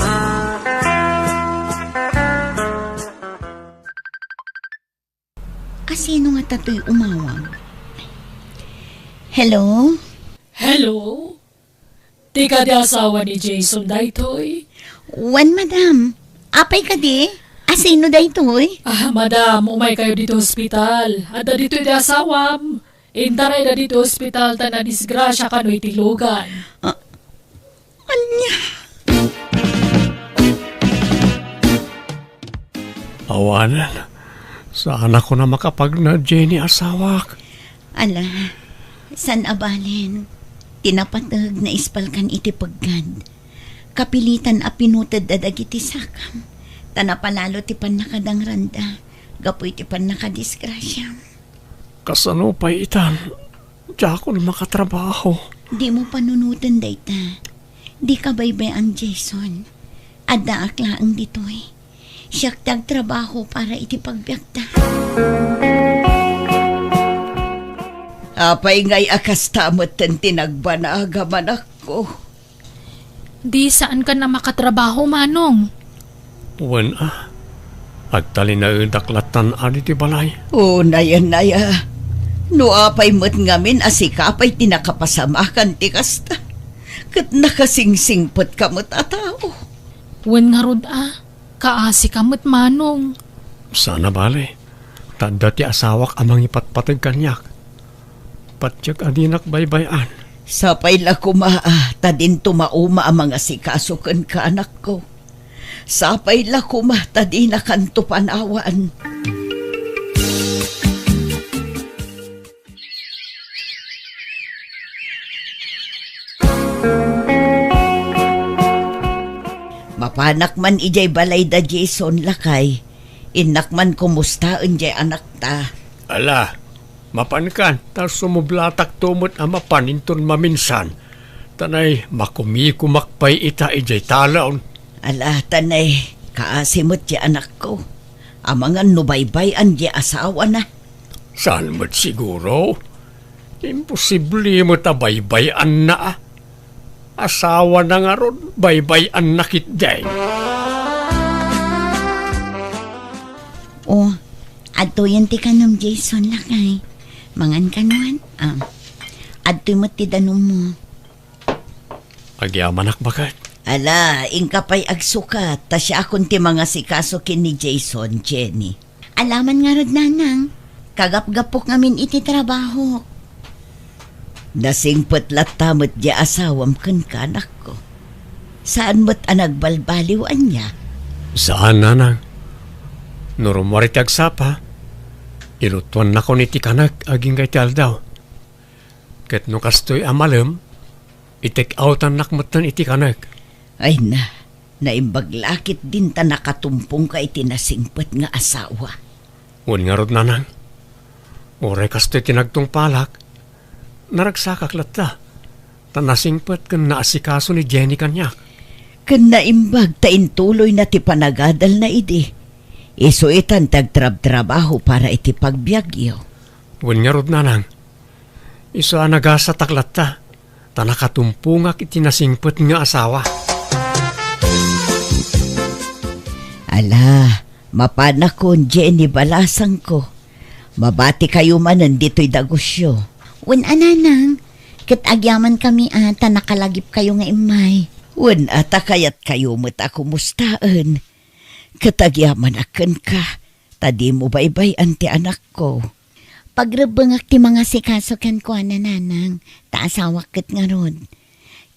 Asino ngata toy umawag? Hello? Hello? Ti kadi asawa ni Jason daytoy? Wen, madam. Apay kadi? Asino daytoy? Ah, madam, umaykayo ditoy ospital. Adda ditoy ti asawam. Intarayda ditoy ospital ta nadisgrasia kano iti lugan. Ah, ania? Awanen, saanakon a makapagna, Jenny, asawak. Ala, saan a balen, ti napateg naispalkan iti peggad. Kapilitan a pinutedda dagiti sakam, ta napalalo ti pannakadangranda gapu iti pannakadisgrasiam. Kasano pay itan? Diakon makatrabaho. Dimo panunoten dayta. Dika baybay-an, Jason. Addaak laeng ditoy. Siak ti agtrabaho para iti pagbiagta. Apay ngay a kasta metten ti nagbanagam, anakko? Di saankan a makatrabaho, Manong. Wen a, agtalinaedak lattan adi ti balay. O, nayan aya. No apay met ngamin a sika pay ti nakapasamakan ti kasta, ket nakasingsingpetka met a tao. Wen ngarud a, kaasika met, Manong. Saan a bale, ta adda ti asawak a mangipatpateg kaniak. Patiek a dinak baybay-an. Sapay la koma a ta dinto mauma a mangasikaso kenka, anakko. Sapay la koma ta dinakanto panawan. Mapanak man idiay balay da Jason, lakay. Innak man kumustaen diay anakta. Ala, mapankan, ta sumublatakto met a mapan inton maminsan. Tanay, makumikumak pay ita idiay talon. Ala, tanay, kaasi met ti anakko. Amangan no baybay-an ti asawana. Saan met siguro? Imposible met a baybay-anna a. Asawana ngarud, baybay-anna ketdi. O, adtoyen ti kanem, Jason, lakay. Mangan kano, a. Adtoy met ti danummo. Agyamanak, baket. Ala, inka pay agsukat, ta siakon ti mangasikaso ken ni Jason, Jenny. Ala man ngarud, Nanang. Kagapgapok ngamin iti trabahok. Nasingpet latta met diay asawam kenka, anakko. Saan met a nagbalbaliw ania? Saan, Nanang. No rummuar iti agsapa, ilutuannakon iti kanek agingga iti aldaw. Ket no kastoy a malem, i-take outannak metten iti kanek. Ay na, naimbag la ketdin ta nakatumpongka iti nasingpet nga asawa. Wen ngarud, Nanang, uray kastoy ti nagtungpalak, naragsakak latta, ta nasingpet ken naasikaso ni Jenny kaniak. Ken naimbag ta intuloyna ti panagadalna idi. Isu itan ti agtrabtrabaho para iti pagbiagyo. Wen ngarud, Nanang, Isu a nagasatak latta, ta nakatumpongak iti nasingpet nga asawa. Ala, mapanakon, Jenny balasangko. Mabatikayo manen ditoy dagusyo. Wen a, nanang, ket agyamankami a ta nakalagipkayo nga immay. Wen a ta kayatkayo met a kumustaen. Ket agyamanak kenka, ta dimo baybay-an ti anakko. Pagrebbengak ti mangasikaso kenkuana, nanang, ta asawak ket ngarud.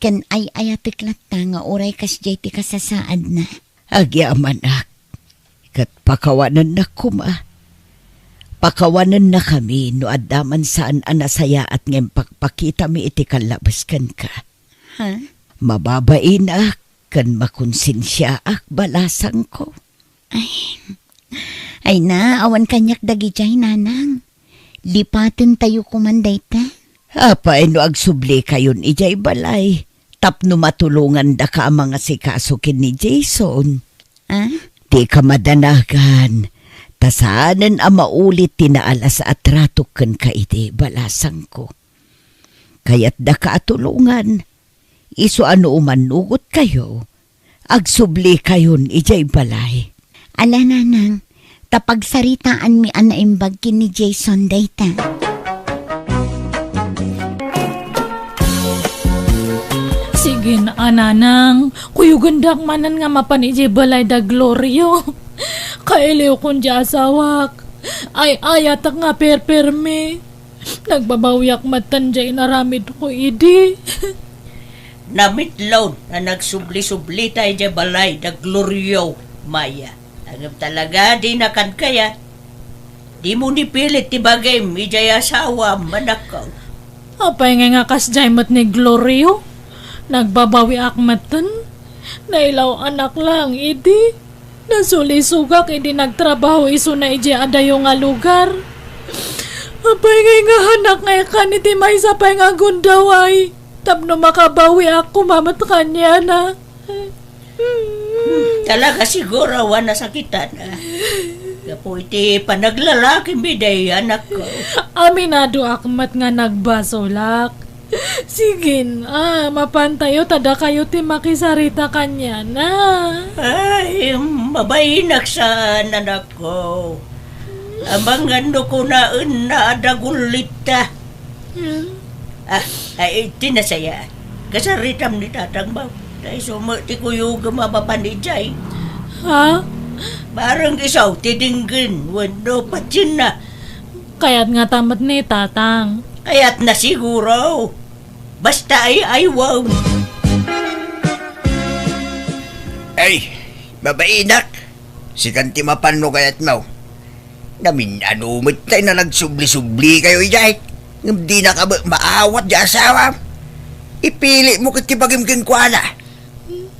Ken ay-ayatek latta nga uray kasdiay ti kasasaadna. Agyamanak, ket pakawanennak koma. Pakawanennakami no adda man saan a nasayaat nga impakpakitami iti kallabes kenka. Ha? Mababainak ken makonsensiaak, balasangko. Ay, ay na, awan kaniak dagidiay, nanang. Lipatentayo koman dayta. Apay no agsublikayon idiay balay tapno matulongandaka a mangasikaso ken ni Jason? Ah? Dika madanagan, ta saanen a maulit ti naalas a tratok kenka idi, balasangko. Kayatdaka a tulongan, isu a no umannugotkayo, agsublikayon idiay balay. Ala, nanang, ta pagsaritaanmi a naimbag ken ni Jason dayta. Sige, a nanang, kuyogendak manen nga mapan idiay balay da Glorio. Kailiwkon diay asawak. Ay-ayatek nga perpermi. Nagbabawiak metten diay inaramidko idi. Namitlaw a nagsubli-sublita idiay balay da Glorio, Maya. Ngem talaga, dinakan kayat. Dimo ni pilit ti bagim idiay asawam, anakko. Apay ngay nga kasdiay met ni Glorio? Nagbabawiak metten. Nailaw-anak laeng idi. Nasulisogak idi nagtrabaho isuna idiay adayo nga lugar. Apay ngay nga hanak nga ikan iti maysa pay nga gundaway tapno makabawiak koma met kaniana. Talaga siguro a nasakitan, a. Gapu iti panaglalakimi diay anakko. Aminadoak met nga nagbasolak. Sige, a, mapantayo ta dakayo ti makisarita kaniana. Ay, mabainak saan, anakko. Amangan no kunaenna a dagullitta. Hmm. Ah, ay, ti nasaya. Kasaritam ni tatang, baw. Ta isu met ti kuyogem a mapan idiay. Ha? Bareng isu ti denggen wenno patienna. Kayat ngata met ni tatang. Kayatna siguro. Basta ay-aywem. Ay, mabainak. Sikan ti mapan no kayatmo. Namin-ano met tay nga nagsubli-sublikayo idiay. Ngem dinaka met maawat diay asawam. Ipilitmo ket ti bagim kenkuana.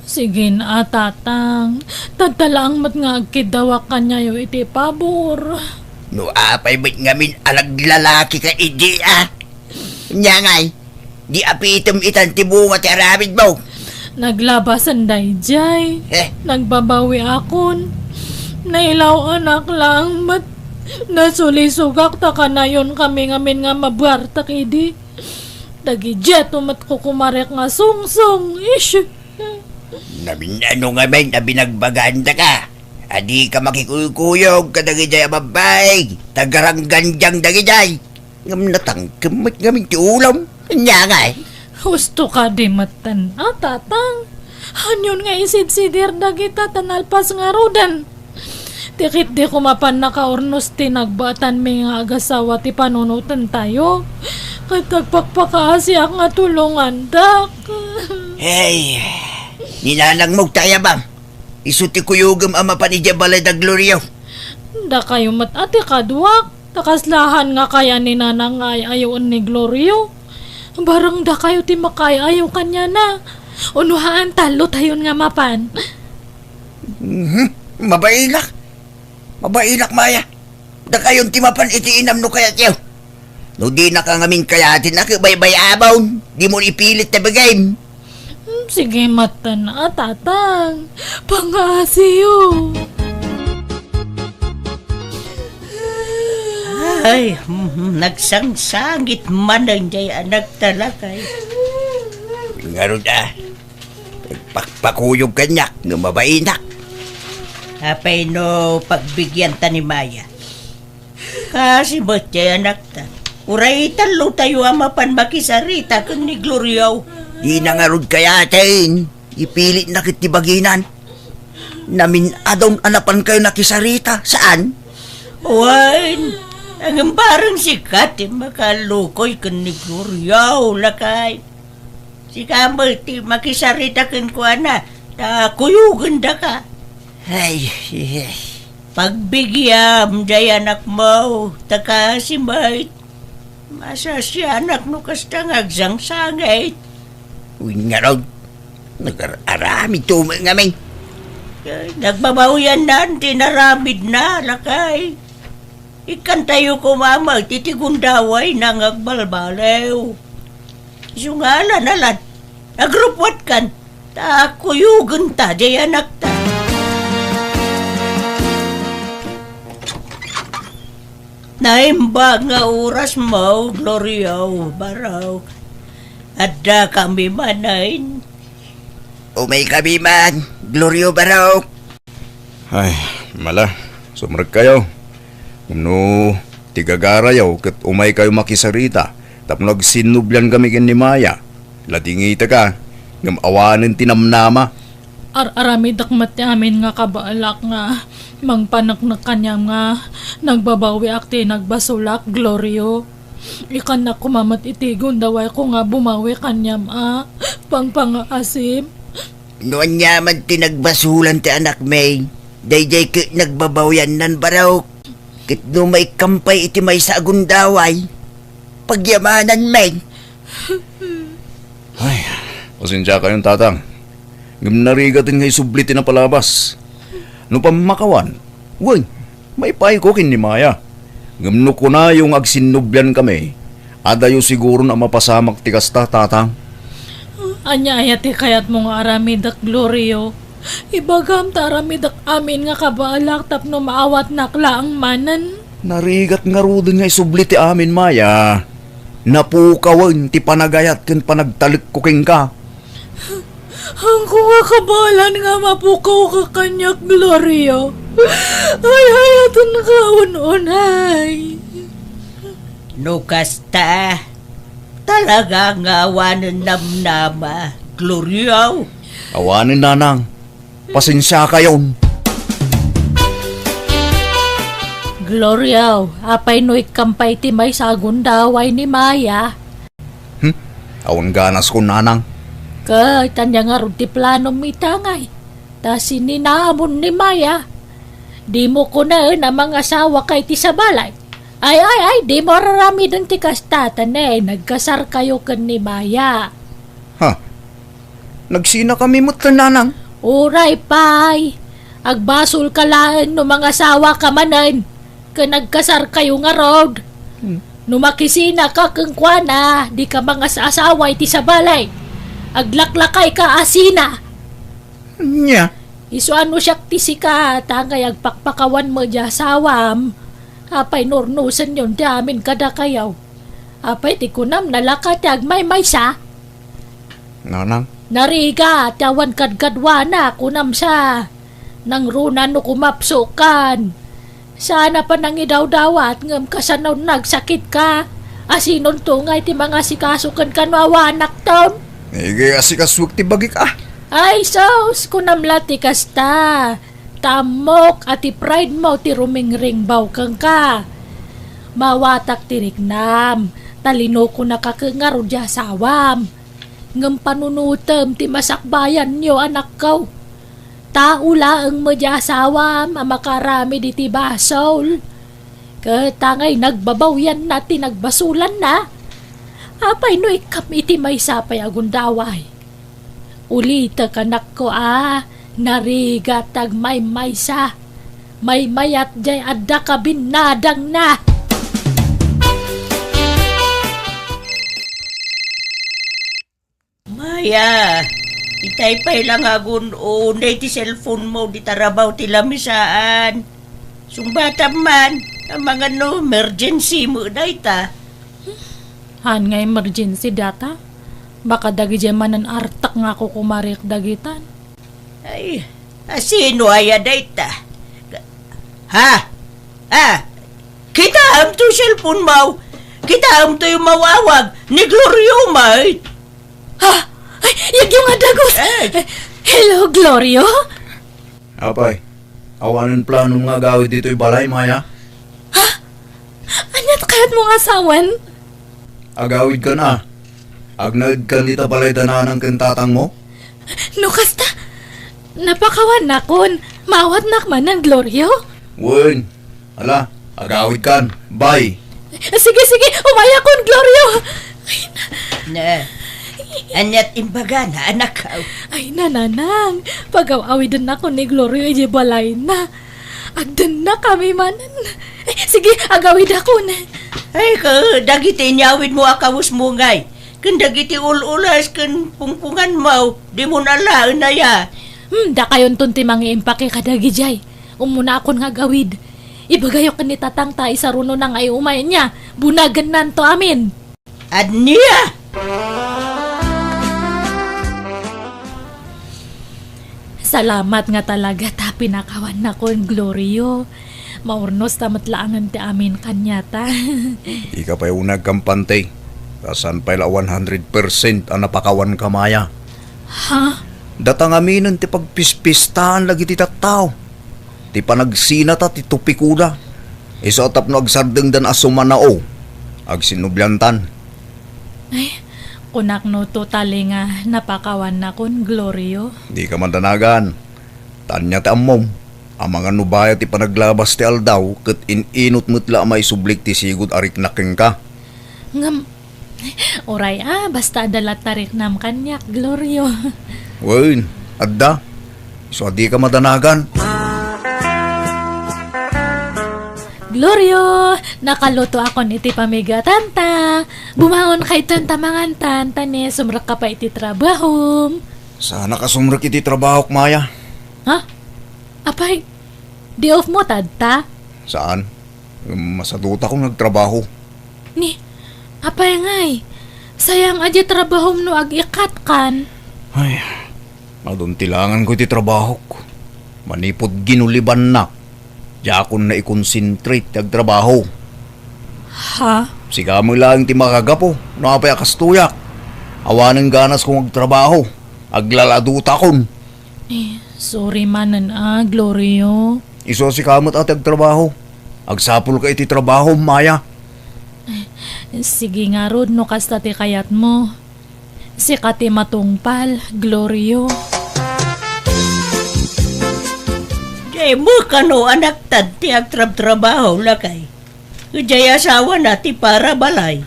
Sige, a, tatang. Tadta laeng met nga agkiddawak kaniayo iti pabor. No apay met ngamin a naglalakika idi, a? Ania ngay, di apitem itan ti bunga ti aramidmo. Naglabasan daydiay. Eh? Nagbabawiakon. Nailaw-anak laeng met. Nasulisogak ta kanayonkamin ngamin nga mabuartek idi. Dagidiay met kukumarek nga sungsong. Ish! Namin-ano ngamin a binagbagandaka a dika makikuykuyog kadagidiay a babbai, ta garanggandiang dagidiay. Ngem natangkem met ngamin ti ulom. Ania ngay? Husto kadi metten, a, tatang. Anion nga isidsidir dagita ta nalpas ngaruden? Ti ketdi koma pannakaurnos ti nagbaetanmi nga agasawa ti panunotentayo. Ket agpakpakaasiak nga tulongandak. Hey, ni nanangmo ti ayabam. Isu ti kuyogem a mapan idiay balay da Glorio. Dakayo met a ti kaduak, ta kaslahan nga kayat ni nanang nga ay-ayoen ni Glorio. Bareng dakayo ti makaay-ayo kaniana. Uno haan, tallotayon nga mapan. Mhm. Mabailak. Mabailak, Maya. Dakayon ti mapan iti inam no kayatyo. No dinaka ngamin kayaten a, ket baybay-amon. Dimo ipilit ta bagim. Hmm, sige, metten a, tatang. Pangaasiyo. Ay, mhm, nagsangsangit manen jay anakta, lakay. Ngarud a, nagpakpakuyog kaniak no mabainak. Apay no pagbigianta ni Maya? Kasi met jay anakta. Uray tallotayo a mapan makisarita ken ni Gloriaw. Dina ngarud kayaten. Ipilitna ket ti baginan. Namin-adon a napankayo nakisarita, saan? Wen, ngem bareng sika ti makalukoy ken ni Gloriaw, lakay. Sika met ti makisarita kenkuana, ta kuyogendaka. Ay, ay, ay. Pagbigiam jay anakmo, ta kasi met. Masasianak no kasta nga agsangsangit. Wen ngarud, nagar-aramid to met ngamin. Ay, nagbabawiannan ti inaramidna, lakay. Ikkantayo koma met iti gundawayna nga agbalbaliw. Isu nga alan-alan, agrupwatkan, ta kuyogenta jay anakta. Naimbag nga orasmo, Gloriow, Barok. Addakami manen. Umaykami man, Gloriow, Barok. Ay, mala, sumrekkayo. No ti gagarayo ket umaykayo makisarita tapno agsinnubliankami ken ni Maya, ladingitaka, ngem awanen ti namnama. Ar-aramidek met ti amin nga kabaelak nga mangpaneknek kaniam nga nagbabawiak ti nagbasolak, Glorio. Ikkannak koma met iti gundawayko nga bumawi kaniam a pangpangaasim. No aniaman ti nagbasolan ti anakmi, daydiay ket nagbabawiannan, Barok. Ket no maikkan pay iti maysa a gundaway, pagyamananmi. Ay, pasensiakayon, Tatang. Ngem narigaten nga isubli ti napalabas. No pammakawan, wen, maipayko ken ni Maya. Ngem no kunayo nga agsinnubliankami, adayo siguron a mapasamak ti kasta, Tatang. Ania aya ti kayatmo nga aramidek, Glorio? Ibagam ta aramidek amin nga kabaelak tapno maawatnak laeng manen. Narigat ngaruden nga isubli ti amin, Maya. Napukawen ti panagayat ken panagtalekko kenka. Haanko nga kabaelan nga mapukawka kaniak, Glorio. Ay, hayatenka un-unay. No kasta, talaga nga awanen namnama, Glorio. Awanen, Nanang. Pasensiakayon. Glorio, apay no ikkan pay ti maysa a gundaway ni Maya? Hmm? Awan ganaskon, Nanang. Ket ania ngarud ti planom ita ngay? Ta sininamon ni Maya. Dimo kunaen a mangasawaka iti sabali. Ay, ay, ay, dimo ar-aramiden ti kasta, ta ne, nagkasarkayo ken ni Maya. Ha? Nagsinakami met, Nanang. Uray pay. Agbasolka laeng no mangasawaka manen ken nagkasarkayo ngarud. Hmm. No makisinaka kenkuana, dika mangas-asawa iti sabali. Aglaklakayka a sina. Nia? Isu a no siak ti sika, ta ngay agpakpakawan met diay asawam. Apay no urnosenyon ti amin kadakayo? Apay ti kunam, nalaka ti agmaymaysa? Nanang? Narigat ti awan kadkaduana, kunam sa. Nangruna no kumapsokan. Saan a panangidawdawat ngem kasano nagsakitka? Asinonto ngay ti mangasikaso kenka no awanakton? Igasikasoek ti bagik a. Ay, sus, kunam la ti kasta. Ta ammok a ti pride mo ti rumingringbaw kenka. Maawatak ti riknam, ta linukonaka ket ngarud diay asawam. Ngem panunotem ti masakbayanyo, anakko. Tao laeng met diay asawam a makaaramid iti basol. Ket ta ngay nagbabawianna ti nagbasolanna, apay no ikkam iti maysa pay a gundaway? Ulitek, anakko, a, narigat ti agmaymaysa. Maymayat diay adda kabinnadangna. Maya, itay pay la nga agun-unay ti cellphone mo, di tarabaw ti lamisaan. Sungbatam man, Amangan no emergency met dayta. Haan nga emergency dayta? Baka dagidiay manen artek nga kukumarik dagitan. Ay, asino aya dayta? Ha? Ah, kitaem to cellphone mo. Kitaem to yung mawawag ni Glorio, mate. Ha? Ay, yagyo nga dagus. Eh. Hello, Glorio? Apay, awanen planom nga agawid ditoy balay, Maya? Ha? Ania ti kayatmo nga asawan? Agawidkan a. Agnaedkan dita balay da nanang ken tatangmo? No kasta, napakawannakon. Maawatnak manen, Glorio? Wen, ala, agawidkan. Bye. Sige, sige, umayakon, Glorio. Ay, na- Na, aniat imbagana, anak? Ay, nanang, pagaw-awidennakon ni Glorio idiay balayna. Agdennakami manen. Eh, sige, agawidakon. Ay, ka, dagiti inyawidmo a kawesmo ngay, ken dagiti ul-ulas ken pungpunganmo, dimon alaen aya? Hmm, dakayonton ti mangiimpake kadagidiay. Ummunakon nga agawid. Ibagayo ken ni tatangta, isarunona nga iumay, ania, bunagennanto amin. Ania? Salamat nga talaga ta pinakawannakon, Glorio. Maurnosta met laengen ti amin kaniata. Dika pay unay agkampante. Ta saan pay la one hundred percent a napakawanka, Maya. Ha? Data ngaminen ti pagpispistaen dagiti tattao. Ti panagsinata ti tupikoda. Isu a tapno agsardengdan a sumanao, agsinnubliantan. Ay, kunak no totally nga napakawannakon, Glorio. Dika madanagan. Ta ania ti ammom, amangan no bayat ti panaglabas ti aldaw ket in-inut met la a maisublik ti sigud a riknak kenka. Ngem, uray a, basta adda latta riknam kaniak, Glorio. Wen, adda. Isu a dika madanagan. Glorio, nakalutoakon iti pamigatanta. Bumaonka itan ta mangantan, ta ni sumrekka pay iti trabahom. Saanak a sumrek iti trabahok, Maya. Ha? Apay, day off mo tatta? Saan. Masadutakon nga agtrabaho. Ni, apay ngay, sayang a di trabahom no ag-ikatkan. Ay, adun ti langanko iti trabahok. Manipud ginulibannak, diakon naikonsentrate ti agtrabaho. Ha? Sika met laeng ti makagapu no apay a kastoyak. Awanen ganasko nga agtrabaho, aglaladutakon. Eh, sorry manen a, Glorio. Isu a sika met a ti agtrabaho. Agsapulka iti trabahom, Maya. Eh, sige ngarud no kasta ti kayatmo. Sika ti matungpal, Glorio. Dimo kano anakta ti agtrabtrabaho, lakay. Idiay asawana ti para balay.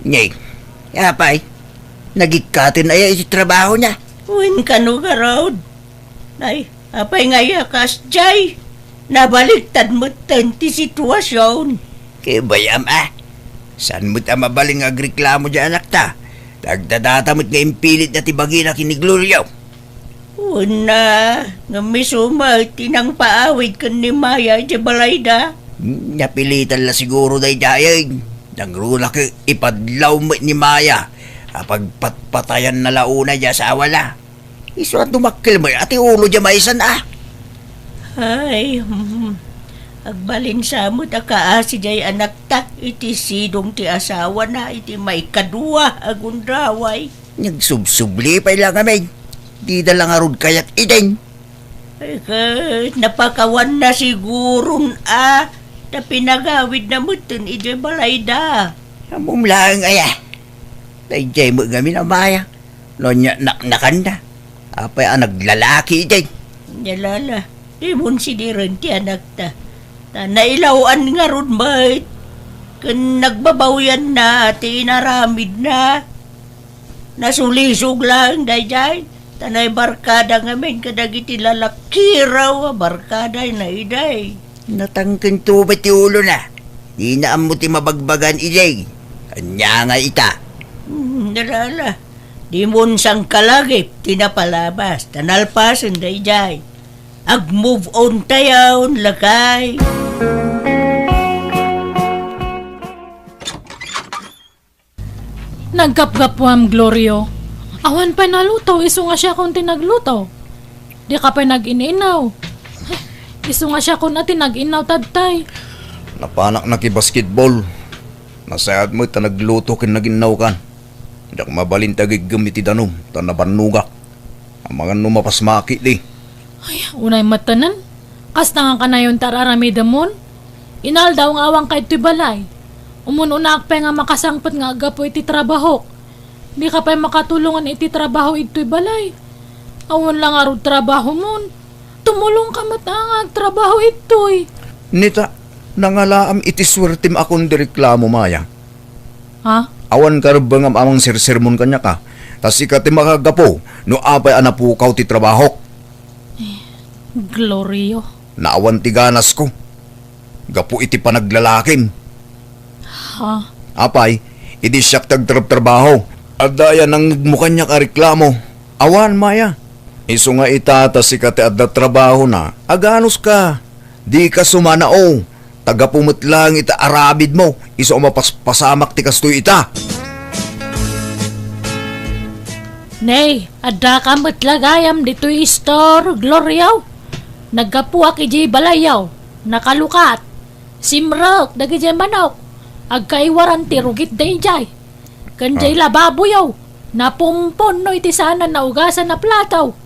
Ni, apay, nagikkaten aya iti trabahona? Wen kano garud. Ay, apay nga aya kasdiay? Nabaliktad metten ti situasion. Ket bayam a. Saan met a mabalin nga agreklamo diay anakta? Ta agdadata met nga impilitna ti bagina ken ni Glorio. Wen a, ngem isu met ti nangpaawid ken ni Maya idiay balayda. Napilitan la siguro daydiay. Nangruna ket ipadlaw met ni Maya a pagpatpatayanna la unay diay asawana. Isu a dumakkel met a ti ulo diay maysan a. Ay, hmm. Agbalin sa met a kaasi diay anakta iti sidong ti asawana iti maikadua a gundaway. Nagsubsubli pay la ngamin. Dida la ngarud kayat idin. Ay, ket napakawanna siguron a, ta pinagawidna metten idiay balayda. Ammom laeng aya. Daydiay met ngamin a Maya. No ania naknakanna. Apay a naglalaki idin. Nia la, dimon sidiren ti anakta. Ta nailaw-an ngarud met. Ken nagbabawyanna ti inaramidna. Nasulisog laeng daydiay, ta naibarkada ngamin kadagiti lalakiraw a barkadana idiay. Natangken to met ti ulona. Dina ammo ti mabagbagan idiay. Ania nga ita? Hmm, ala, ala. Dimon sangkalagip ti napalabas, ta nalpasen daydiay. Ag-move on tayon, lakay. Naggapgapuam, Glorio. Awan pay naluto, isu nga siakon ti nagluto. Dika pay nag-in-inaw. Isu nga siakon a ti nag-inaw tattay. Napanak nakibasketball. Nasayaat met ta nagluto ken nag-innaw kan. Diak mabalin ti agiggem iti danum, ta nabannogak. Amangan no mapasmaki di. Ay, unay met tanan. Kasta nga kanayon ti ar-aramidemon? Inaldaw nga awanka idtoy balay. Umun-unaak pay nga makasangpet nga aggapu iti trabahok. Dika pay makatulongan iti trabaho idtoy balay. Awan la ngarud trabahomon. Tumulongka met a nga agtrabaho idtoy. Nita, nangalaam iti suertem a kundi reklamo, Maya. Ha? Awan karebbengam a mangsersermon kaniak a. Ta sika ti makagapu no apay a napukaw ti trabahok. Glorio. Naawan ti ganasko. Gapu iti panaglalakim. Ha? Apay, idi siak ti agtrabtrabaho. Adda aya nangngegmo kaniak a reklamo? Awan, Maya. Isu nga ita ta sika ti adda trabahona, aganuska. Dika sumanao. Ta gapu met laeng iti aramidmo, isu a mapaspasamak ti kastoy ita. Nay, addaka met la gayam ditoy istor, Glorio. Naggapuak idiay balayyo. Nakalukat. Simrek dagidiay manok. Agkaiwaran ti rugit daydiay. Ken diay lababoyo, napumpunno iti saan a naugasan a plato.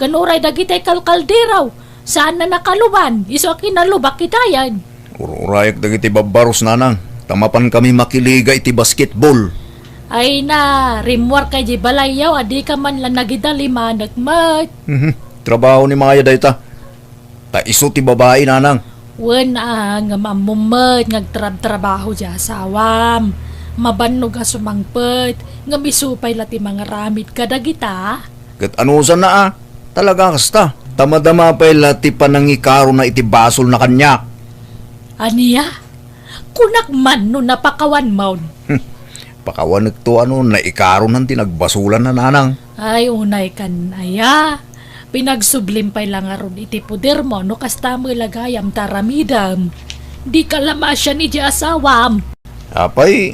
Ken uray dagiti kalkaldero, saan a nakaluban, isu a kinalubak itayen. Ur-urayak dagiti babbaros, nanang, ta mapankami makiliga iti basketball. Ay na, rimmuarka idiay balayyo a dika man la nagidalimanek met. Mhm. Trabaho ni Maya dayta. Ta isu ti babai, nanang. Wen a, ngem ammom met nga agtrabtrabaho ti asawam. Mabannog a sumangpet, ngem isu pay la ti mangaramid kadagita. Ket anusanna a, talaga kasta. Ta madama pay la ti panangikarona iti basolna kaniak. Ania? Kunak man no napakawanmon. Hmm. Pakawanekto a no naikaronan ti nagbasolanna, nanang. Ay, unay kan aya. Pinagsublim pay la ngarud iti podermo no kasta met la gayam ti aramidem. Dika la maasian iti asawam. Apay,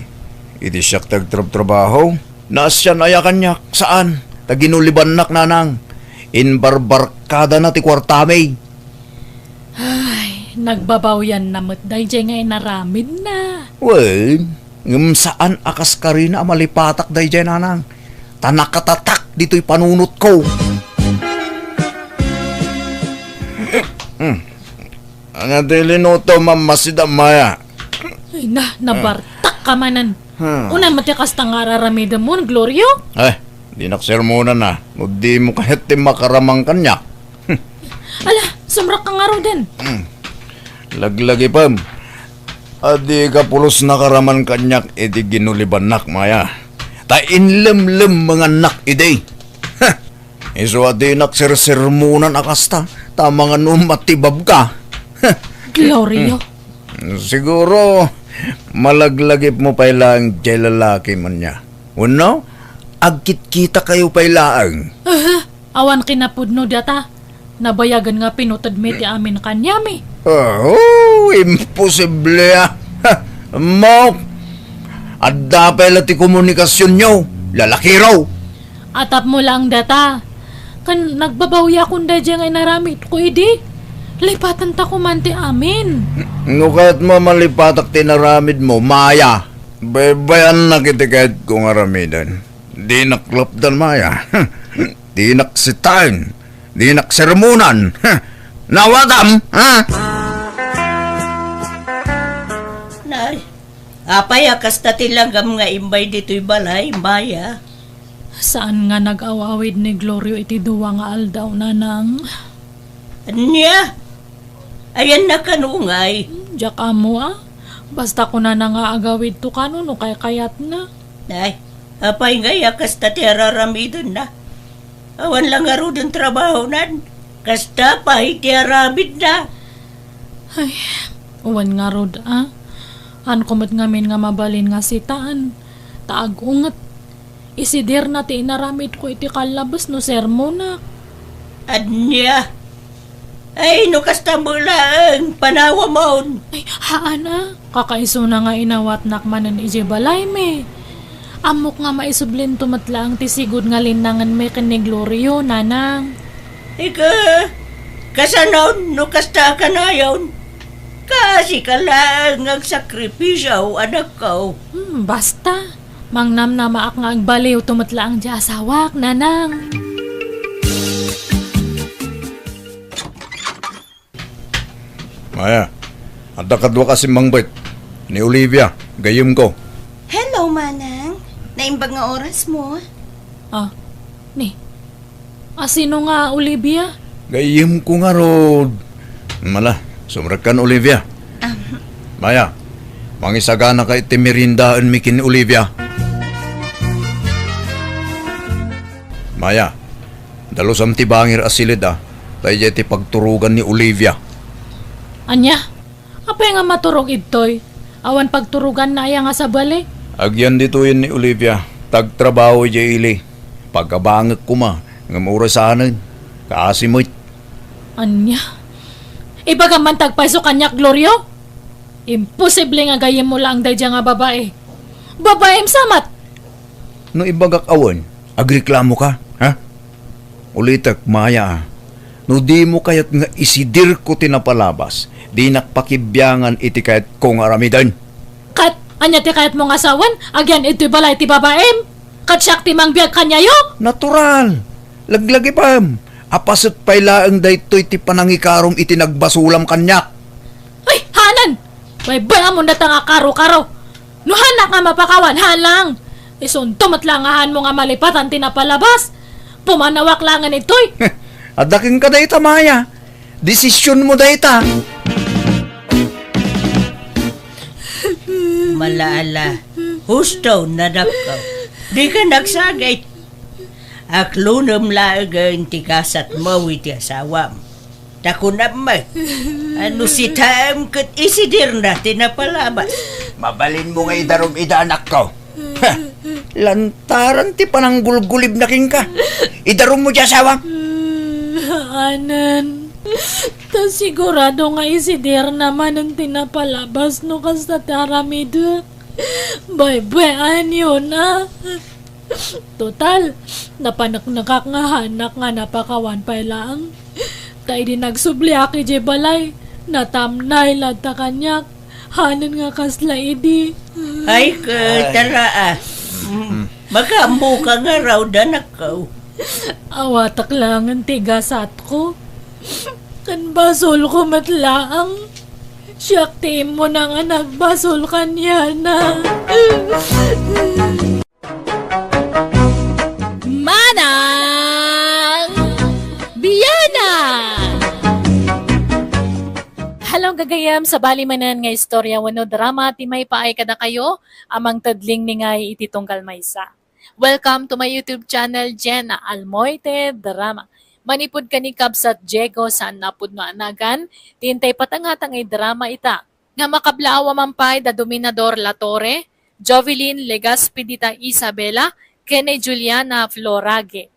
idi siak ti agtrabtrabaho, naasian aya kaniak? Saan. Ta ginulibannak, nanang. Imbarbarkadana ti kuartami. Ay, nagbabawianna met daydiay nga inaramidna. Wen, ngem saan a kas karina a malipatak daydiay, nanang. Ta nakatatak ditoy panunotko. Hmm. Ania ti linutom, Mama, sida, Maya? Ay na, nabartak ka manen. Hmm. Unay met ti kasta nga ar-aramidemon, Glorio? Ay, dinak sermonan a. No dimo kayat ti makaraman kaniak. Ala, sumrekka ngaruden. Hmm. Laglagipem. Adika pulos nakaraman kaniak iti ginulibannak, Maya. Ta inlemlemmengannak idi. Ha! Isu a dinak sersermonan a kasta, ta amangan no matibabka. Glorio. Hmm. Siguro, malaglagipmo pay laeng diay lalaki man nia. Wenno, agkitkitakayo pay laeng. Aha, awan kinapudno data. Nabayagen nga pinuted mi ti amin kaniami. Oh, imposible a. Ha, ammok. Adda pay la ti komunikasionyo, lalakiro. Atapmo laeng data. Ken nagbabawiakon daydiay nga inaramidko idi. Lipatenta koman ti amin. No kayatmo a malipatak ti inaramidmo, Maya, baybayannak iti kayatko nga aramiden. Dinak lapdan, Maya. Dinak sitaen. Dinak sermonan. Nawatam, ha? Nay, apay a kasta ti langgam nga imbay ditoy balay, Maya? Saan nga nag-aw-awid ni Glorio iti dua nga aldaw, nanang. Ania? Ayanna kano ngay? Hmm, diak ammo a. Basta kunana nga agawidto kano no kaykayatna. Ay, apay ngay a kasta ti ar-aramidenna? Awan la ngaruden trabahonan. Kasta pay ti aramidna. Ay, wen ngarud a. Haanko met ngamin nga mabalin nga sitaen. Ta agunget. Isidirna ti inaramidko iti kallabes no sermonak. Ania? Ay, no kasta met laeng, panawamon. Ay, haan a. Kakaisuna nga inawatnak manen idiay balaymi. Ammok nga maisublinto met laeng ti sigud nga linnangenmi ken ni Glorio, nanang. Ika, kasano no kasta a kanayon? Kaasi ka laeng nga agsakripisio, anakko. Hmm, basta. Mangnamnamaak nga agbaliwto met laeng ti asawak, nanang. Maya, adda kaduak a simmangbet. Ni Olivia, gayyemko. Hello, Manang. Naimbag nga orasmo? Ah, ni. Asino nga Olivia? Gayyemko ngarud. Mala, sumrekkan, Olivia. Ah. Maya, mangisaganaka iti meriendaenmi ken ni Olivia. Maya, dalusam ti bangir a siled a, ta idiay ti pagturogan ni Olivia. Ania? Apay nga maturog idtoy? Awan pagturoganna aya nga sabali? Agyan ditoyen ni Olivia, ta agtrabaho idiay ili. Pagabangek koma, ngem orasanen. Kaasi met. Ania? Ibagam man ti agpayso kaniak, Glorio? Imposible nga gayyemmo laeng daydiay nga babai. Babaim sa met! No ibagak a wen, agreklamoka, ha? Ulitek, Maya, a. No dimo kayat nga isidirko ti napalabas, dinak pakibiangan iti kayatko nga aramiden. Ket ania ti kayatmo nga sawen? Agyan idtoy balay ti babaim? Ket siak ti mangbiag kaniayo? Natural. Laglagipem. Apaset pay laeng daytoy ti panangikarom iti nagbasolam kaniak. Ay, hanan! Baybay-amon dayta nga karo-karo. No haanak nga mapakawan, haan lang. Isunto met laeng a haanmo nga malipatan ti napalabas. Pumanawak laengen ditoy. Adda kenka dayta, Maya. Desisionmo dayta. Mala, ala. Husto, anakko. Dika nagsagit. Aklonem laengen ti gasatmo iti asawam. Ta kunam met, a no sitaem ket isidirna ti napalabas. Mabalinmo nga idarum ida, anakko. Ha! Lantaran ti pananggulgulibna kenka. Idarummo ti asawam. Anen, ta sigurado nga isidirna manen ti napalabas no kasta ti aramidek. Baybay-anyona. Total, napaneknekak nga haanak nga napakawan pay laeng. Ta idi nagsubliak idiay balay, natamnay latta kaniak. Hanen nga kasla idi. Ay, ket, tara, a. Mm, makaammoka ngarud, anakko. Awatak laengen ti gasatko. Ken basolko met laeng. Siak ti immuna nga nagbasol kaniana. Manang Biana! Hello, gagayem! Sabali manen nga istorya wenno drama ti maipaay kadakayo a mangted linglingi iti tunggal maysa. Welcome to my YouTube channel, Jenna Almoite Drama. Manipud ken ni Kabsat Diego San Napudno a Nagan, ti intay patangatan nga drama ita, nga makablaawa man pay da Dominador Latorre, Jovelyn Legaspi, dita Isabela, ken ni Juliana Florage.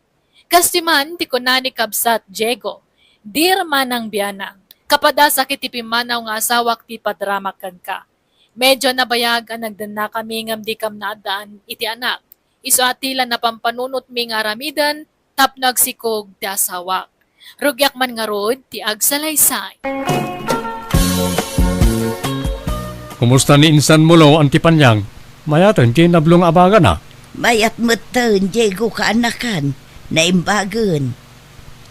Kas ti man ti kuna ni Kabsat Diego, "Dear Manang Biana, kapadasakit ti pimmanaw nga asawak ti padramak kenka. Medyo nabayag a nagdennakami ngem dikam naaddaan iti anak. Isu a ti la napampanunotmi nga aramiden tapno agsikog ti asawak. Rugiak man ngarud ti agsalaysay." Kumusta ni Insan Mulo, Auntie Panyang? Mayaten ti nablo nga abagana? Mayat metten, Diego, kaanakan. Naimbagen.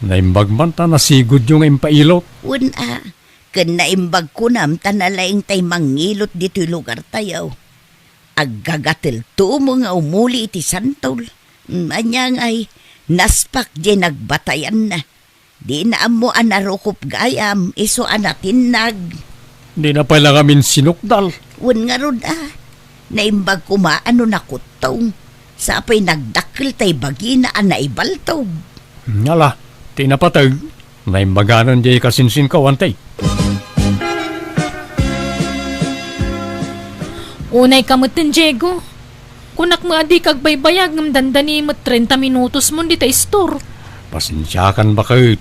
Naimbag man ta nasigudyo nga impailot. Wen a, ken naimbag kunam ta nalaing tay mangilot ditoy lugartayo. Aggagatelto mo nga umuli iti santol. Mm, ania ngay, naspak diay nagbatayanna. Dina ammo a narukop gayam, isu a natinnag. Dina pay la ngamin sinukdal. Wen ngarud a, naimbag koma a no nakuttong. Sa apay nagdakkel tay bagina a naibaltog. Ngala, ti napateg, naimbaganan diay kasinsinko, Auntie. Unay ka metten, Diego. Kunak met a dika agbaybayag ngem dandani met treinta minutos mon dita istor. Pasensiakan baket.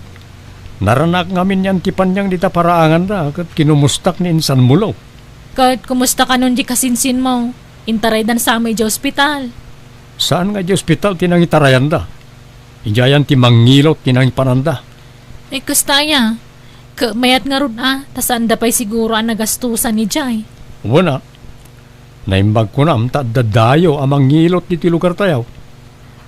Naranak ngamin ni Auntie Panyang dita paraanganda ket kinumustak ni Insan Mulo. Ket kumusta kanon di kasinsinmo? Intaraydan sa met idiay ospital. Saan nga idiay ospital ti nangitarayanda. Idiayan ti mangngilot ti nangipananda. Ay, kasta aya. Ket mayat ngarud a, ta saanda pay siguro a nagastusan idiay. Wen a, naimbag kunam ta adda dayo a mangngilot ditoy lugartayo.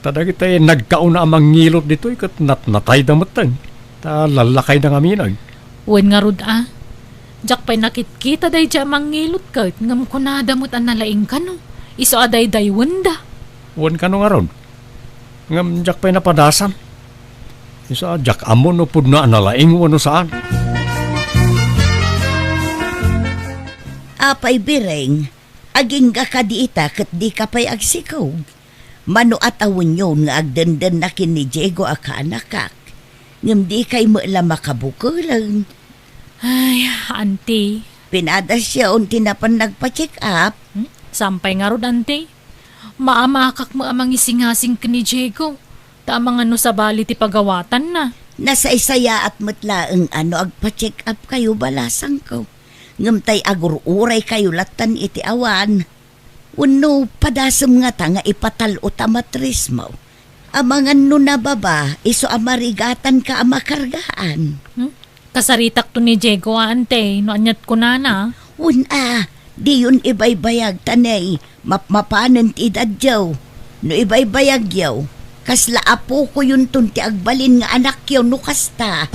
Ta dagiti nagkauna a mangngilot ditoy ket natnatayda metten, ta lallakayda ngamin. Wen ngarud a, diak pay nakitkita daydiay a mangngilot ket ngem kunada met a nalaing kano, isu a daydaywenda. Wen kano ngarud, ngem diak pay napadasan. Isu a diak ammo no pudno a nalaing wenno saan. Apay Bireng, agingga kadi ita ket dika pay agsikog? Mano a tawenyon nga agdendenna ken ni Diego a kaanakak, ngem dikay met la makabukelen. Ay, Auntie. Pinadasyon ti napan nagpa-check up? Hmm? Saan pay ngarud, Auntie? Maamakak met a mangisingasing ken ni Diego, ta amangan no sabali ti pagawatanna. Nasaysayaat met laeng a no agpa-check up kayo, balasangko. Ngem tay agur-uray kayo lattan iti awan. Wenno padasem ngata nga ipatal-o ta matrismo? Amangan no nababa, isu a marigatanka a makargaan. Hmm? Kasaritakto ni Diego a, Auntie, no aniat kunana. Wen a, diyon ibaybayag ta nay, mapmapanen ti idadyo. No ibaybayagyo, kasla apokoyonton ti agbalin nga anakyo no kasta.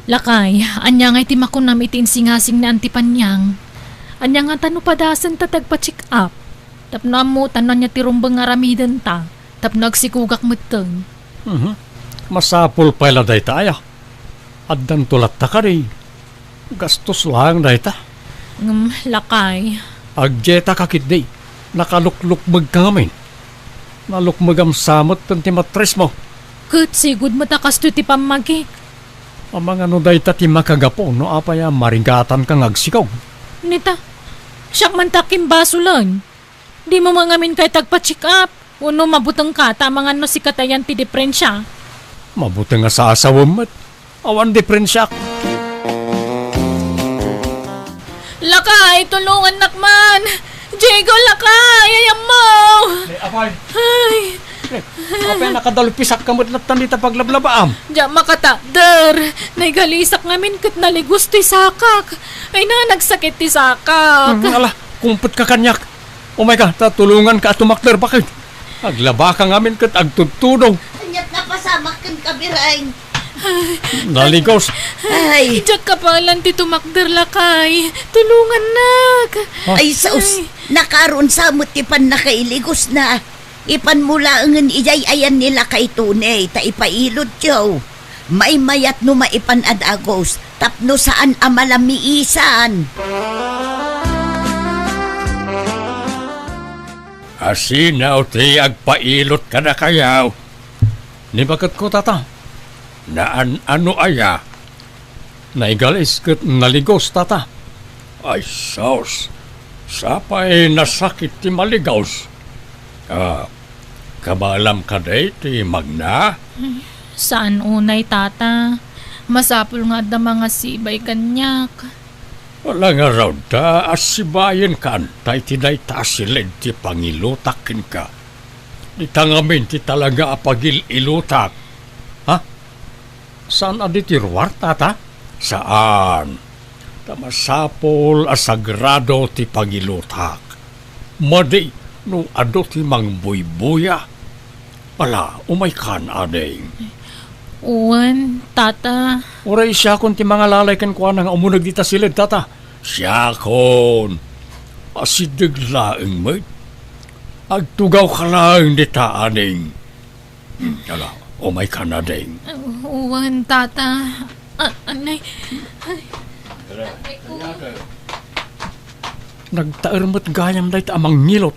Lakay, ania ngay ti makunam iti insingasing ni Auntie Panyang? Ania ngata no padasen ta tagpa-check up? Tapno ammotan no ania ti rumbeng nga aramidenta, tapno agsikogak metten. Mhm. Masapul pay la dayta aya. Addanto latta kadi. Gastos laeng dayta. Ngem, lakay. Agdiaytaka ketdi. Nakaluklukmegka ngamin. Nalukmegam sa metten ti matrismo. Ket sigud met a kastoy ti pammagik. Amangan no dayta ti makagapu no apay a marigatanka nga agsikog. Nita, siak man ta kimbasolen. Dimo met ngamin kayat agpa-check up? Wenno mabutengka ta amangan no sika ti ayan ti diperensia? Mabuteng a saasawem met. Awan diperensiak. Lakay, tulongannak man! Diego, lakay! Ay, ammo! Eh, apay. Ay. Eh, apay, nakadalpisakka met lattan dita paglablabaam. Diak makatakder. Naigalisak ngamin ket naligos ti sakak. Ay na, nagsakit ti sakak. Hmm, ala, kumpetka kaniak. Umayka, ta tulonganka a tumakder, baket. Aglabaka ngamin ket agtudtudong. Aniat napasamak kenka, Bireng? Naligos. Ay. Diak kapalan ti tumakder, lakay. Tulongannak. Ah. Ay, sus. Ay. Nakaron sa met ti pannakailigosna. Ipanmo laengen idiay ayan ni lakay Tony, ta ipailotyo. Maymayat no maipan a dagos, tapno saan a malamiisan. Asino ti agpailot kadakayo? Ni baketko, tata. Naan-ano aya? Naigalis ket naligos, tata. Ay, sus! Sapay nasakit ti maligos. Ah, kabaelam kadi ti magna? Saan unay, tata. Masapul nga adda mangasibay kaniak. Wala ngarud ta asibayenka anta iti dayta a siled ti pangilutak kenka. Dita ngamin ti talaga a pagil-ilutak. Ha? Saan a di ti ruar, tata? Saan. Ta masapul a sagrado ti pangilutak. Madi no adu ti mangbuybuya. Ala, umaykan, ading. Wen, tata. Uray siakon ti mangalalay kenkuana nga umuneg dita siled, tata. Siakon. Asideg laeng met. Agtugawka laeng dita, ading. Hmm, ala, umaykan, ading. Wen, tata. Ah, anay. Ay. Nagtaer met gayam dayta a mangngilot.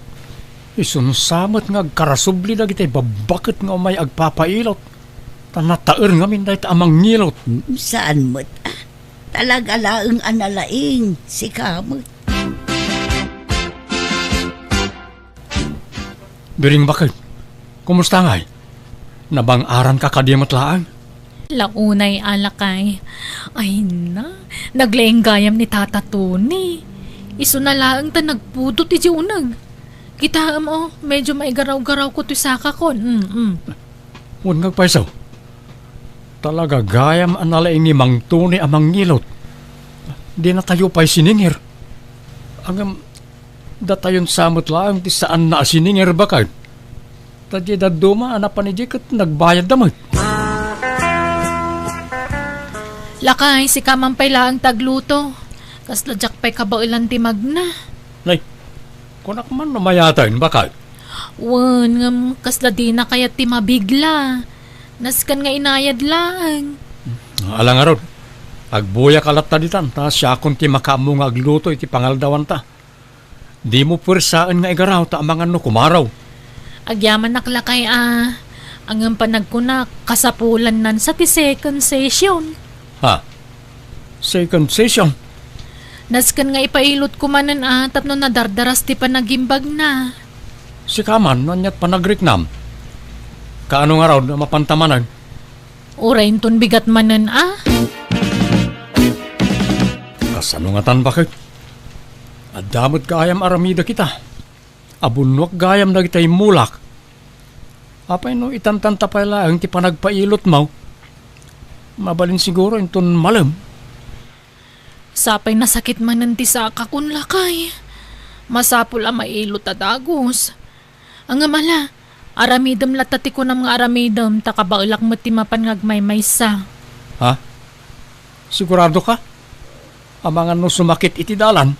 Isunsa met nga agkarasubli dagiti babbaket nga umay agpapailot. Ta nataer ngamin dayta a mangngilot. Saan met, ah. Talaga laeng a nalaing, sika met. Biring, baket, kumusta ngay? Nabang-aranka kadi met laeng? Launay a, lakay. Ay na, naglaing gayam ni Tata Tony. Isuna laeng ta nagpudot iti uneg. Kitaem, o, medyo maigaraw-garawko toy sakakon. Mm, mm. Wen nga agpayso. Talaga gayam a nalaing ni Mang Tony a mangilot. Dinatayo pay siningir. Ngem, datayon sa met laeng ti saanna a siningir, baket. Ta diay dadduma a napan idiay ket nagbayadda met. Lakay, sika man pay laeng ti agluto. Kasla diak pay kabaelan ti magna. Nay, kunak man no mayaten, baket. Wen, ngem kasla dina kayat ti mabigla. Nasken nga inayad laeng. Ala ngarud, agbuyak a latta ditan, ta siakon ti makaammo nga agluto iti pangaldawanta. Dimo puersaen nga igaraw ta amangan no kumaro. Agyamanak lakay a, ngem panagkunak, kasapulannan sa ti second session. Ha? Second session? Nasken nga ipailotko manen a tapno nadardaras ti panagimbagna. Sika man, no aniat panagriknam? Kaano ngarud a mapanta manen? Uray inton bigat manen a? Kasano ngatan, baket? Adda met gayam aramidek ita. Abunnuak gayam dagitay mulak. Apay no itantanta pay laeng ti panagpailotmo? Mabalin siguro inton malem. Sapay nasakit manen ti sakakon, lakay. Masapul a mailot a dagus. Ngem ala, aramidem latta ti kunam nga aramidem, ta kabaelak met ti mapan nga agmaymaysa. Ha? Sigurado ka? Amangan no sumakit iti dalan?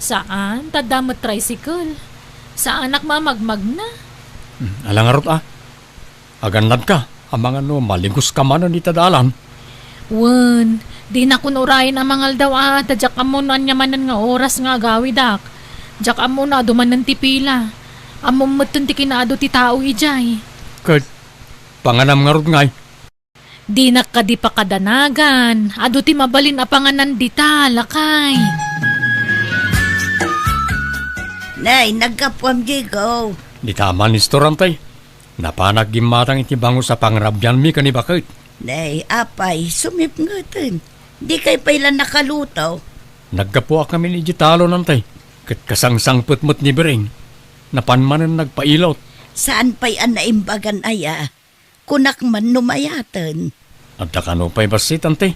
Saan, ta adda met tricycle. Saanak mamagmagna. Hmm, ala ngarud a. Agannad ka, amangan no maligos ka manen ita dalan. Wen, dinakon urayen a mangaldaw a, ta diak ammo no ania manen nga oras nga agawidak. Diak ammo no adu manen ti pila. Ammom metten ti kinaadu ti tao idiay. Ket, panganam ngarud ngay? Dinak kadi pakadanagan. Adu ti mabalin a panganan dita, lakay. Nay, naggapuam, Diego. Dita man, Mister Antay. Napanak gimmatang iti bangus a pangrabianmi ken ni baket. Nay, apay, sumipngeten. Dikay pay la nakaluto? Naggapuak ngamin iti talon, Antay. Ket kasangsangpet met ni Biring. Napan manen nagpailot. Saan pay a naimbagan aya? Kunak man no mayaten. Adda kano pay bassit, Antay.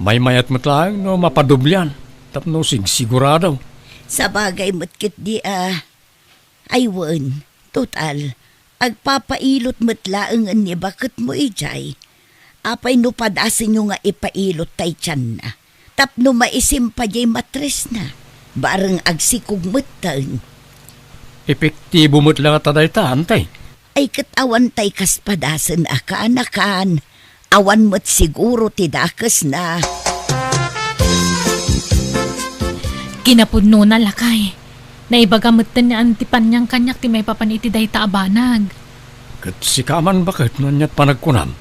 Maymayat met laeng no mapadoblian, tapno sigsigurado. Sabagay met ketdi a. Ay wen, total, agpapailot met laengen ni baketmo idiay. Apay no padasenyo nga ipailot tay tianna? Tapno maisimpa diay matrisna, bareng agsikog metten. Epektibo met la ngata dayta, Antay? Ay ket awan tay kas padasen a kaanakan, awan met siguro ti dakesna. Kinapudnona, lakay. Naibaga metten ni Auntie Panyang kaniak ti maipapan iti dayta a banag. Ket sika man baket no aniat panagkunam?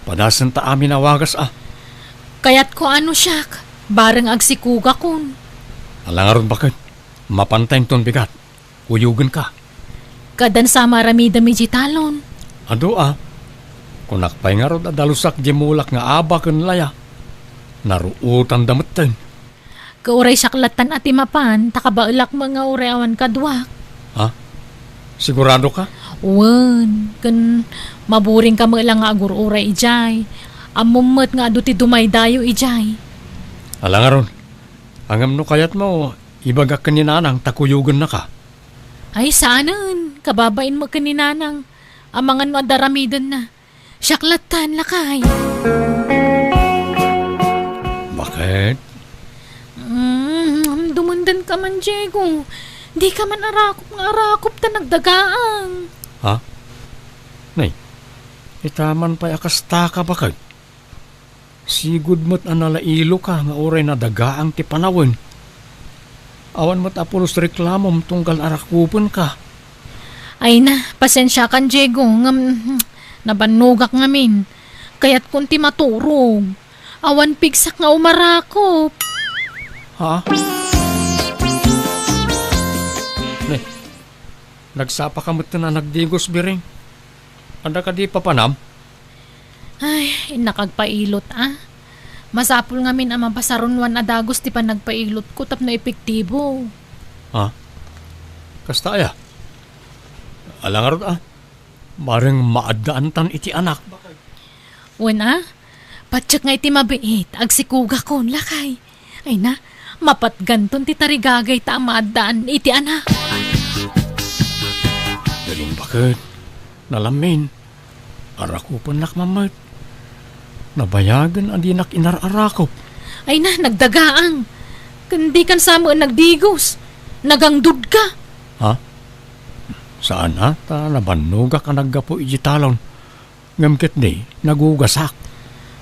Padasenta amin a wagas a. Kayatko a no siak, bareng agsikogakon. Ala ngarud baket, mapanta inton bigat. Kuyogenka. Kadan sa maaramidem iti talon. Adu a. Kunak pay ngarud a dalusak di mulak nga aba ken laya. Naruotanda metten. Ket uray siak lattan a ti mapan, ta kabaelak met nga uray awan kaduak. Ha? Sigurado ka? Wen, ken maburing ka met la nga agur-uray idiay. Ammom met nga adu ti dumaydayo idiay. Ala ngarud. Ngem no kayatmo, ibagak ken ni Nanang ta kuyogennaka. Ay, saanen. Kababain met ken ni Nanang. Amangan no adda aramidenna. Siak lattan, lakay. Baket? Mm, dumendenka man, Diego. Dika man arakop nga arakop ta nagdagaang. Ha? Nay, ita man pay a kastaka, baket. Sigud met a nalailoka nga uray nadagaang ti panawen. Awan met a pulos reklamom tunggal arakopenka. Ay na, pasensiakan, Diego, ngem, hmm, nabannogak ngamin. Kayatkon ti maturog. Awan pigsak nga umarakop. Ha? Ne, nagsapaka metten a nagdigos, Biring. Adda kadi papanam? Ay, innak agpailot, a. Masapul ngamin a mapasarunoan a dagus ti panagpailotko tapno epektibo. Ha? Kasta aya? Ala ngarud a, bareng maaddaantan iti anak. Wen a, patiek nga iti mabiit, agsikugakon, lakay. Ay na, mapatganton ti tarigagayta a maaddaan iti anak. Galing baket, nalamin. Arakupennak man met. Nabayagen a dinak inar-arakop. Ay na, nagdagaang. Ken dikan sa met nagdigos. Nagangdudka. Ha? Saan a, ta nabannogak a naggapu iti talon. Ngem ketdi, nagugasak.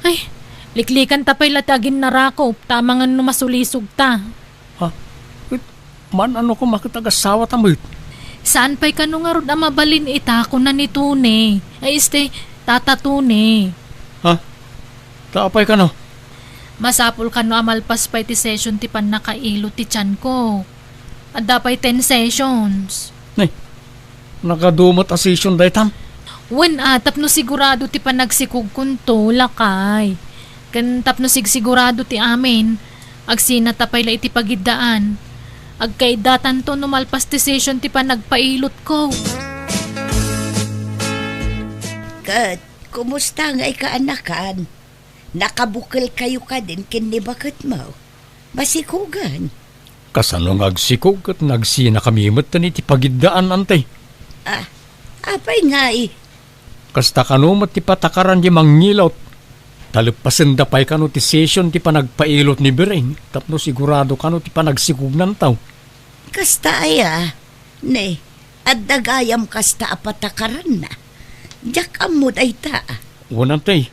Ay, liklikanta pay la ti aginnarakop, ta amangan no masulisogta. Ha? Ket, man-ano koma ket agasawata met? Saan pay kano ngarud a mabalin ita, kuna ni Tony. Ay, este, Tata Tony. Ha? Ta apay kano? Masapul kano a malpas pay ti session ti pannakailot ti tianko. Adda pay ten sessions. Nay, nakadu met a session daytan? Wen a, tapno sigurado ti panagsikogkonto, lakay. Ken tapno sigsigurado ti amin, agsinata pay la iti pagiddaan. Agkaiddatanto no malpas ti session ti panagpailotko. Ket, kumusta ngay kaanakan? Nakabukelkayo kadin ken ni baketmo? Masikogan. Kasano nga agsikog ket nagsinakami metten iti pagiddaan, Ante? Ah, apay ngay? Kasta kano met ti patakaran ti mangilot. Taleppasenda pay kano ti session ti panagpailot ni Biring tapno sigurado kano ti panagsikog nantaw. Kasta aya? Ne, adda gayam kasta a patakaranna. Diak ammo dayta. Wen, Ante.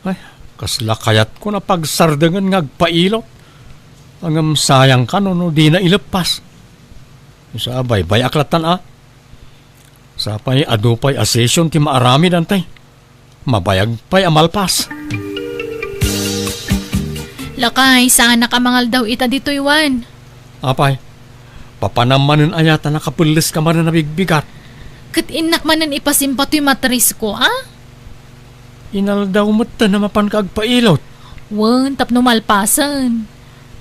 Ay, kasla kayatko a pagsardengen nga agpailot. Ngem sayang kano no dina ileppas. Sa baybay-ak lattan a. Sa pay adu pay a session ti maaramid, Ante. Mabayag pay a malpas. Lakay, saanak a mangaldaw ita ditoy, Juan. Apay, papanam manen aya ta nakapelles ka manen a bigbigat? Ket innak manen ipasimpa toy matrisko, a? Inaldaw metten a mapanka agpailot. Wen, tapno malpasen.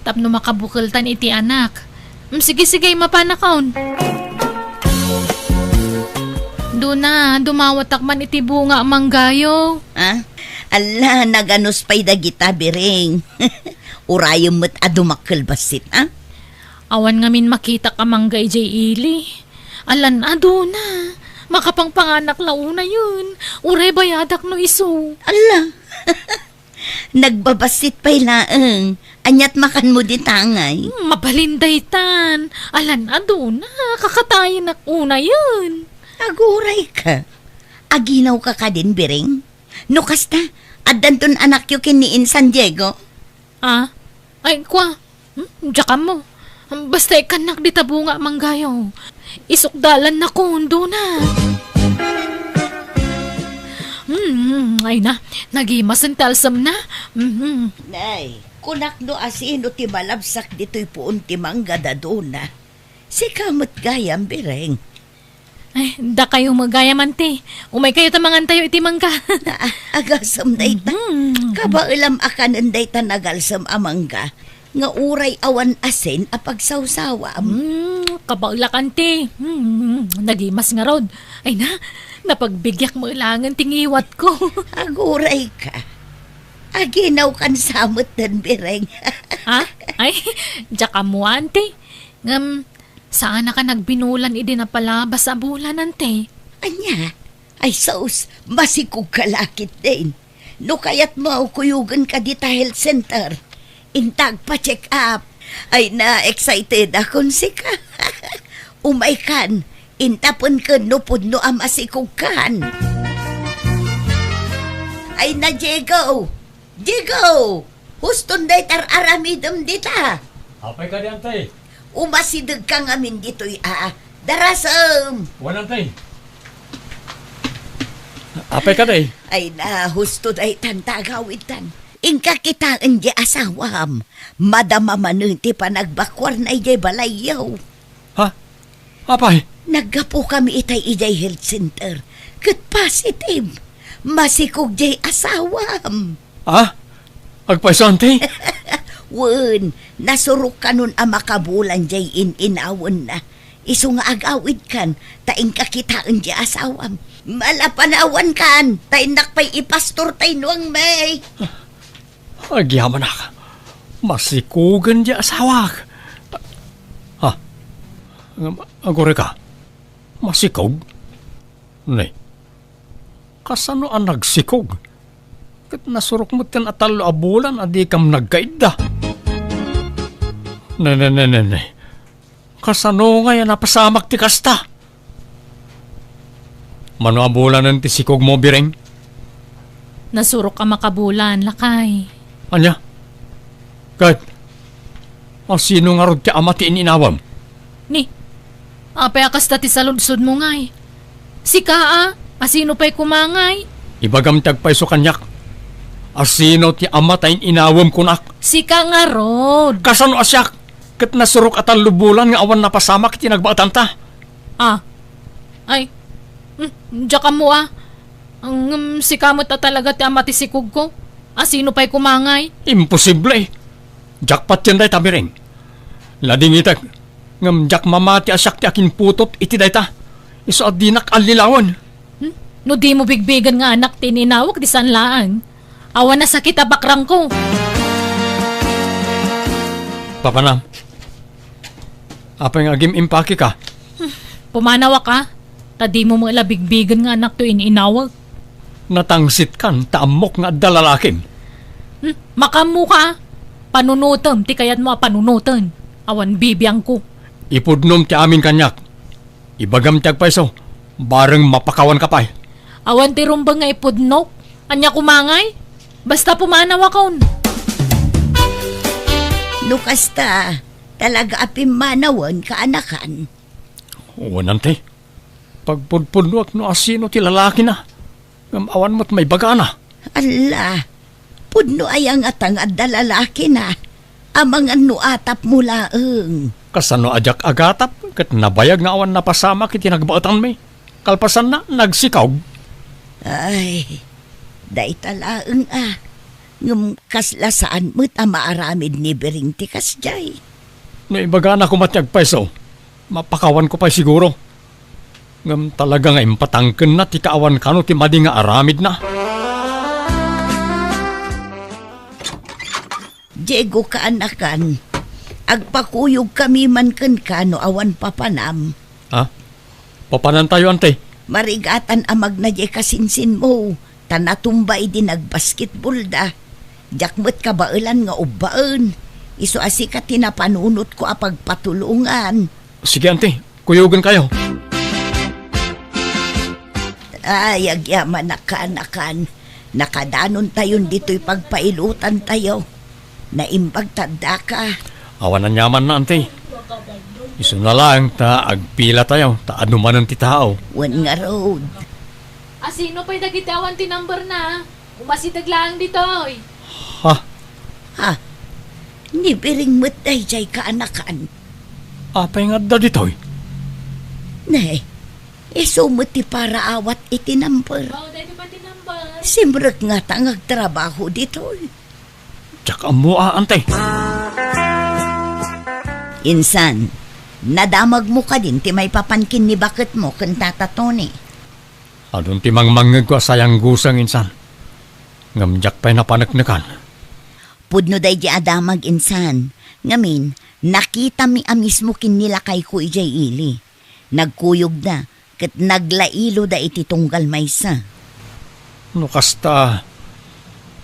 Tapno makabukeltan iti anak. Mm, sige, sige, mapanakon. Duna, dumawatak man iti bunga a manggayo. Ah? Alla, naganus pay dagita, Biring. Urayem met a dumakkel bassit, a? Awan ngamin makitak a mangga idiay ili. Alan a, Duna, makapangpanganak la unayen. Uray bayadak no isu. Alla. Nagbabassit pay laeng. Aniat makanmo dita ngay? Hmm, mabalin daytan. Alan a, Duna, kakatayenak unayen. Aguray ka. Aginaw ka kadin, Biring? No kasta, addanton anakyo ken ni Insan Diego? Ah? Ay, kua. Hmm? Diak ammo. Basta ikkannak dita bunga a manggayo. Isukdalan na kundo na. Hmm, ay na. Nagimasen ti alsem na. Hmm. Nay, kunak no asino ti malabsak ditoy puon ti mangga, Duna. Sika met gayam, Biring. Ay, dakayo met gayam, Ante. Umaykayo ta mangantayo iti mangga. Ah, agasem dayta. Mhm. Kabaelam a kanen dayta nagalsem a mangga nga uray awan asin a pagsawsawam. Hmm, kabaelak, Ante. Hmm, nagimas ngarud. Ay na, napagbigiak met laengen ti ngiwatko. Aguray ka. Aginaw kan sa metten, Biring. Ha? Ay, diak ammo, Ante. Ngem, saanak a nagbinulan idi napalabas a bulan, Ante. Ania? Ay sus, masikog ka la ketdin. No kayatmo, kuyogen ka dita health center. Inta agpa-check up. Ay na, excited akon sika. Umaykan, intapenken no pudno a masikogkan. Ay na, Diego! Diego! Huston dayta ar-aramidem dita. Apay kadi, Ante? Umasideg ka ngamin ditoy a. Darasem! Wen, Ante. Apay kadi? Ay na, husto daytan ta agawidtan. Inka kitaen di asawam. Madama manen ti panagbakuarna idiay balayyo. Ha? Apay? Naggapukami itay idiay health center. Ket positive. Masikog diay asawam. Ah? Agpayso, Ante? Wen, nasurok kanon a makabulan diay in-inawenna. Isu nga agawidkan, ta inka kitaen ti asawam. Malapanawankan, ta innak pay ipastor tay nuangmi. Agyamanak, masikogen ti asawak. Ha? Ngem, agurayka, masikog? Nay, kasano a nagsikog? Ket nasurok metten a tallo a bulan a dikam nagkaidda. Ne, ne, ne, ne, ne. Kasano ngay a napasamak ti kasta? Mano a bulanen ti sikogmo, Biring? Nasurok a makabulan, lakay. Ania? Ket, asino ngarud ti ama ti in-inawem? Ni, apay a kasta ti saludsodmo ngay? Sika a, asino pay koma ngay? Ibagam ti agpayso kaniak. Asino ti ama ta in-inawem kunak? Sika ngarud. Kasano a siak? Ket nasurok a tallo bulan nga awan napasamak iti nagbaetanta. Ah. Ay. Hmm, diak ammo a. Ngem sika met a talaga ti ama ti sikogko. Asino pay koma ngay? Imposible. Diak patien dayta, Biring. Ladingitek, ngem diak mamati a siak ti akinputot iti dayta. Isu a dinak allilawen. Hmm? No dimo bigbigen nga anak ti ininawek, di saan laeng. Awan a sakit a bakrangko. Papanam, apay nga agim-impakeka? Hmm, pumanawak a, ta dimo met la bigbigen nga anak ti in-inawek. Natangisitkan ta ammok nga adda lalakim. Hmm, makaammoka. Panunotem ti kayatmo a panunoten. Awan bibiangko. Ipudnom ti amin kaniak. Ibagam ti agpayso, bareng mapakawanka pay. Awan ti rumbeng nga ipudnok. Ania koma ngay? Basta pumanawakon. No kasta, talaga a pimmanawen, kaanakan. Wen, anti. Pagpudpudnoak no asino ti lalakina. Ngem awan met maibagana. Alla, pudno aya ngata nga adda lalakina? Amangan no atapmo laeng. Kasano a diak agatap ket nabayag nga awan napasamak iti nagbaetanmi? Kalpasanna, nagsikog. Ay, dayta laeng a. Ngem kasla saan met a maaramid ni Biring ti kasdiay. No ibagana koma ti agpayso, mapakawanko pay siguro. Ngem talaga nga impatangkenna ti kaawan kano ti madi nga aramidna. Diego, kaanakan, agpakuyogkami man kenka no awan papanam. Ha? Papanantayo, anti? Marigatan a magna diay kasinsinmo. Ta natumba idi nagbasketballda. Diak met kabaelan nga ubbaen. Isu a sika ti napanunotko a pagpatulongan. Sige, anti. Kuyogenkayo. Ay, agyamanak, kaanakan. Nakadanontayon ditoy pagpailotantayo. Naimbag ta addaka. Awan aniamanna, anti. Isuna laeng ta agpilatayo, ta adu manen ti tao. Wen ngarud. Asino pay dagiti awan ti numberna? Umasideg laeng ditoy. Ha? Ha? Ni Biring met daydiay, kaanakan. Apay nga adda ditoy? Ne, isu met ti paraawat iti number. Mao daytoy pay ti number. Simrek ngata nga agtrabaho ditoy. Diak ammo a, anti. Insan, nadamagmo kadin ti maipapan ken ni baketmo ken Tata Tony? Adun ti mangmangngegko a sayangguseng, insan. Ngem diak pay napaneknekan. Pudno daydi a damag, insan. Ngamin, nakitami a mismo ken ni lakayko idiay ili. Nagkuyogda, ket naglailoda iti tunggal maysa. No kasta,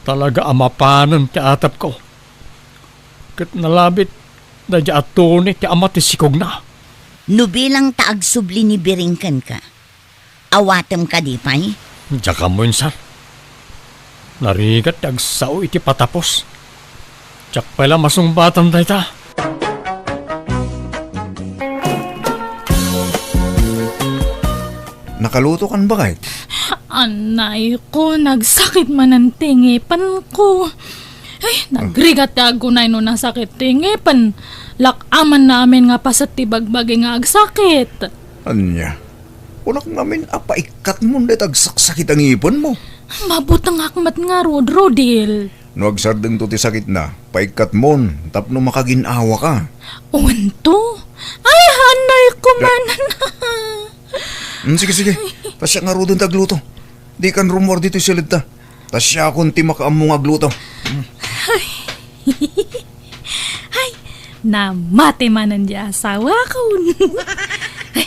talaga a mapanen ti atapko. Ket nalabit daydi a Tony ti ama ti sikogna. No bilang ta agsubli ni Biring kenka, awatem kadi pay? Diak ammo, insan. Narigat ti agsao iti patapos. Diak pay la masungbatan dayta. Nakalutokan, baket? Anay ko, nagsakit manen ti ngipenko. Ay, nagrigat ti agunay no nasakit ti ngipen. Lak-amanna amin nga paset ti bagbagi nga agsakit. Ania? Kunak ngamin a paikkatmon dayta agsaksakit a ngipenmo. Mabutengak met ngarud, Rodel. No agsardengto ti sakitna, paikkatmon tapno makagin-awaka. Wen to, Ay, anay ko man. Mm, sige, sige. Ta siak ngaruden ti agluto. Dikan rummuar ditoy siledta. Ta siakon ti makaammo nga agluto. Ay, namati manen ti asawakon. Ay,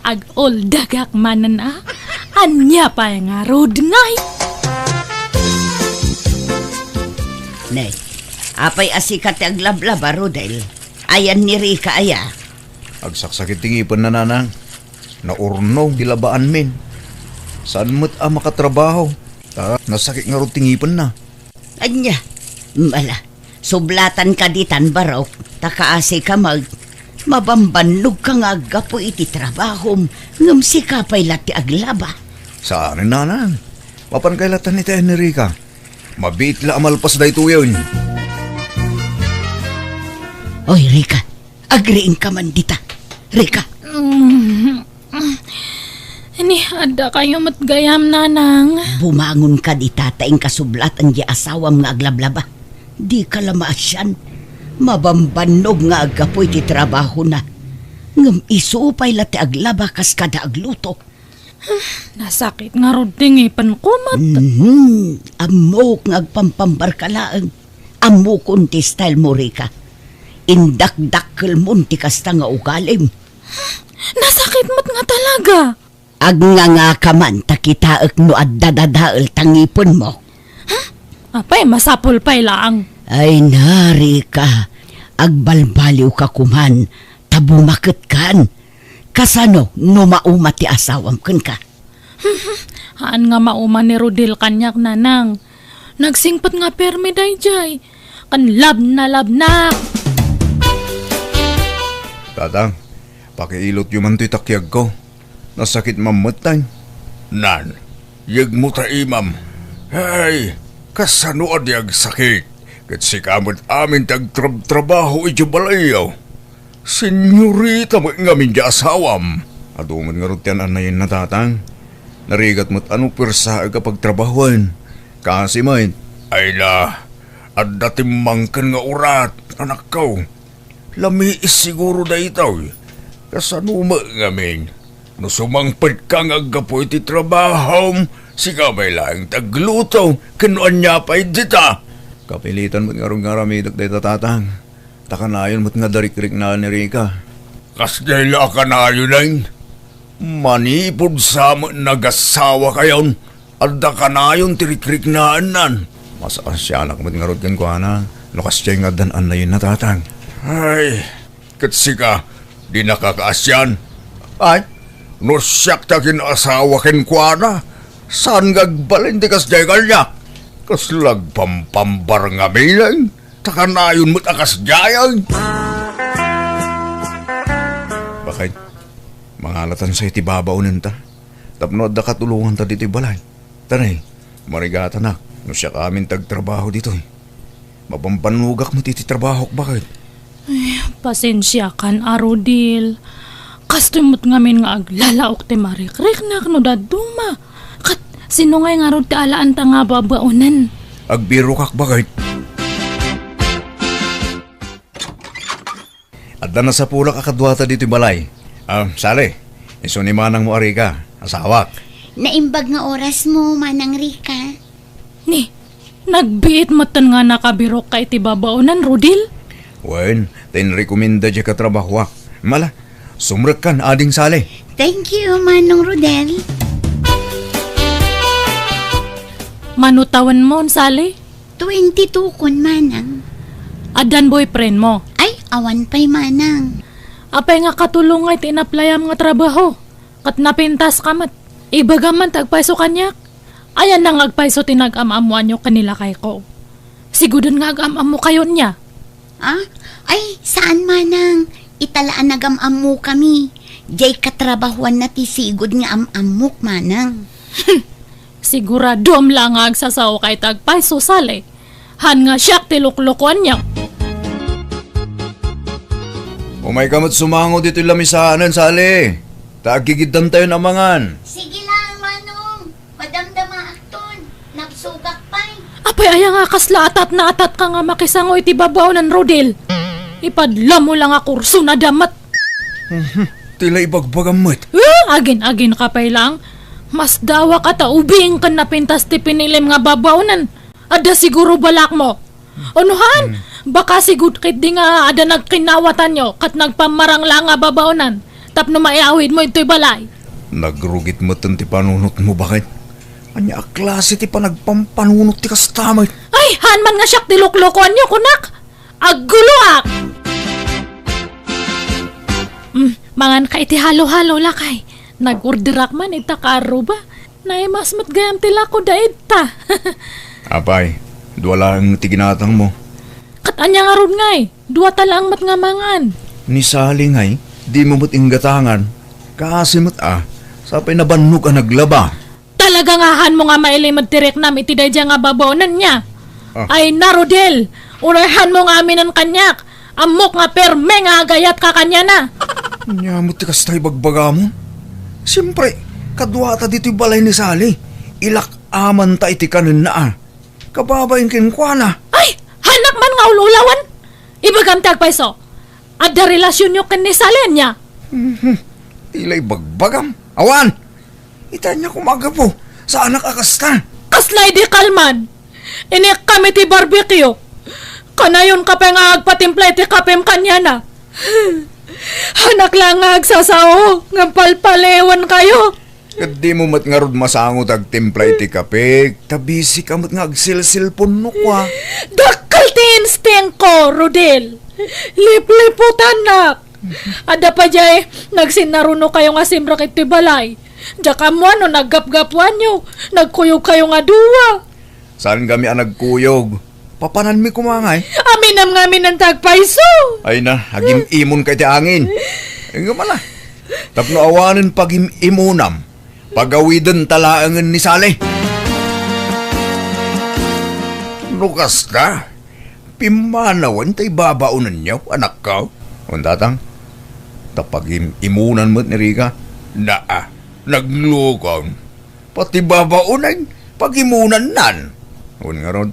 ag-oldagak manen a. Ania pay ngarud ngay? Ne, apay a sika ti aglablaba, Rodel? Ayan ni Rica aya? Agsaksakit ti ngipenna, nanang. Naurnog ti labaanmin. Saan met a makatrabaho. Ta nasakit ngarud ti ngipenna. Ania? Mala, sublatan ka ditan, Barok, ta kaasi ka mag-, mabambannog ka nga aggapu iti trabahom, ngem sika pay la ti aglaba. Saan, nanang. Mapan kay latan iti ni Rica. Mabiit la a malpas daytoyen. Oy, Rica, agriingka man dita. Rica. Mm. Ni, adda kayo met gayam, nanang. Bumangon ka dita ta inkasublatan di asawam nga aglablaba. Di ka la maasian. Mabambannog nga aggapu iti trabahona. Ngem isu pay la ti aglaba kas kada agluto. Nasakit ngarud ti ngipenko met. Mhm. Ammok nga agpampambar ka laeng. Ammokon ti style mo, Rica. Indakdakkelmon ti kasta nga ugalim. Nasakit met nga talaga. Agnganga ka man ta kitaek no adda dadael ta ngipenmo. Apay, masapul pay laang. Ay, Rica, agbalbaliw ka koman, ta bumaketkan. Kasano no mauma ti asawam kenka? Haan nga mauma ni Rodel kaniak, nanang. Nagsingpet nga permi daydiay. Ken labnalabnak. Tatang, pakiilotyo man toy takiagko. Nasakit mammettay. Nan, yegmo ta imam. Ay, kasano a di agsakit? Ket sika met amin ti agtrabtrabaho idiay balayyo. Senyorita met ngamin ti asawam. Adu met ngarud ti an-annayenna, tatang. Narigat met a no puersaek a pagtrabahoen. Kasi met. Ay na, adda timmangken nga urat, anakko. Lamiis siguro daytoy. Kasano met ngamin? No sumangpetka nga aggapu iti trabahom, sika pay laeng ti agluto, ken no ania pay dita? Kapilitan met ngarud nga aramidek dayta, tatang. Ta kanayon met nga darikriknaan ni Rica. Kasdiay la a kanayonen? Manipud sa met nagasawakayon, adda kanayon ti rikriknaennan. Masaasianak met ngarud kenkuana, no kasdiay nga addan-annayenna, tatang. Ay, ket sika, dinaka kaasian? Ay, no siak ti akin-asawa kenkuana, saan nga agbalin ti kasdiay kaniak? Kasla agpampambar ngamin, ta kanayon met a kasdiayen. Bakit? Mangalatan sa iti babaonenta. Tapno adda katulonganta ditoy balay. Tanay, marigatanak, no siak amin ti agtrabaho ditoy. Mabambannogak met iti trabahok, bakit? Ay, pasensiakan a, Rodel. Kastoy met ngamin nga aglalaok ti marikriknak no dadduma. Ket sino ngay ngarud ti alaanta nga babaonen? Agbirokak, bakit? Adda nasapulak a kaduata ditoy balay. Ah, Sally, isu ni manangmo a Rica, asawak. Naimbag nga orasmo, Manang Rica. Ni, nagbiit metten nga nakabirokka iti babaonen, Rodel? Wen, ta inrekomenda diay katrabahoak. Mala, sumrekkan, Ading Sally. Thank you, Manong Rodel. Mano tawenmo, Sally? Twenty-two kon, Manang. Addan boyfriendmo? Ay, awan pay, Manang. Apay nga katulong nga iti inaplayam nga trabaho? Ket napintaska met. Ibagam man ti agpayso kaniak. Ayanna nga agpayso ti nagam-ammoanyo ken ni lakayko. Siguren nga agam-ammokayo nia. Ah? Ay, saan, Manang. Ita la a nagam-ammokami. Diay katrabahoanna ti sigud nga am-ammok, Manang. Siguradom la nga agsasaoka iti agpayso, Sally. Haan nga siak ti luklukuanyo. Umayka met sumango ditoy lamisaanen, Sally. Ta aggigiddantayon a mangan. Sige lang, Manong. Madamdamaakton. Nagsugak pay. Apay aya nga kasla atat na atat ka nga makisango iti babaonen, Rodel? Ipadlamo la nga kurso na damat. Mhm. Ti la ibagbagam met. Eh, agin-agin ka pay lang. Mas dawaka ta ubing ken napintas ti pinilim nga babaonen. Adda siguro balakmo. Unuhan, hmm, baka sigud ketdi nga adda nagkinnawatanyo ket nagpammarang la nga babaonan tapno maiawidmo ditoy balay. Nagrugit metten ti panunotmo, baket. Ania a klase ti panagpampanunot ti kasta met? Ay, haan man nga siak ti luklukoanyo, kunak. Agguloak! Mm, mangan ka iti halo-halo, lakay. Nag-orderak man ita ka arruba. Naimas met gayam ti lako da ita. Apay, dua laeng ti ginatangmo. Ket ania ngarud ngay? Dua ta laeng met nga mangan. Ni Sally ngay, dimo met inggatangan. Kaasi met a, sapay nabannog a naglaba. Talaga nga hanmo nga mailimed ti riknam iti daydiay nga babaonen niya? Ah. Ay na, Rodel! Uray hanmo nga aminen kaniak! Ammok nga perme nga agayatka kaniana! Ania met ti kasta ibagbagam? Siempre, kaduata ditoy balay ni Sally. Ilak-amanta iti kanenna a. Kababain kenkuana. Ay! Hanak man nga ul-ulawen! Ibagam ti agpayso! Adda relasionyo ken ni Sally ania? Mhm. Ti la ibagbagam. Awan! Ita ania koma a gapu? Saanak a kasta. Kasla idi kalman. Inikkam iti barbecue. Kanayon ka pay nga agpatimpla iti kapem kaniana. Hanak la nga agsasao, ngem palpaliwenkayo. Ket dimo met ngarud masango ti agtimpla iti kape, ta busy ka met nga agsilsilpon no kua. Dakkel ti instinko, Rodel. Lipliputannak. Adda pay diay nagsinnarunokayo nga simrek iti balay. Diak ammo no naggapgapuanyo, nagkuyogkayo nga dua. Saan kami a nagkuyog? Papananmi koma ngay? Aminem nga aminen ti agpayso. Ay na, agim-imonka iti angin. Ngem ala, tapno awanen pagim-imonam, pagawidenta laengen ni Sally. No kasta, pimmanawen ta ibabaonenyo, anakko. Wen, tatang, ta pagim-imonan met ni Rica. Naa, naglukon. Pati babaonen, pagimonannan. Wen ngarud,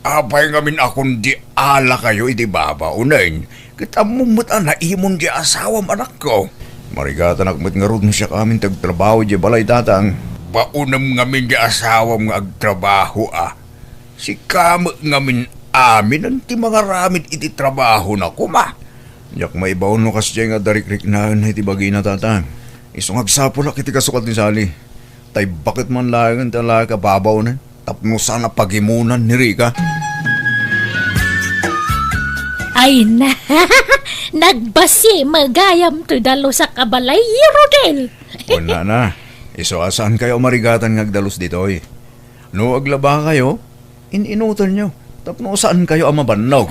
apay ngamin a kundi alakayo iti babaonen, ket ammom met a naimon ti asawam, anakko. Marigatanak met ngarud no siak amin ti agtrabaho idiay balay, tatang. Baonem ngamin ti asawam nga agtrabaho a. Sika met ngamin aminen ti mangaramid iti trabahona koma. Diak maibaon no kasdiay nga adda rikriknaenna iti bagina, tatang. Isu nga agsapulak iti kasukat ni Sally. Tay baket man laengen ti alaek a babaonen tapno saan a pagimonan ni Rica. Ay na, nagbasi magayam ti dalusak a balay, Rodel. Wen, nana, isu a saankayo a marigatan nga agdalus ditoy. No aglabakayo, in-inutanyo, tapno saankayo a mabannog.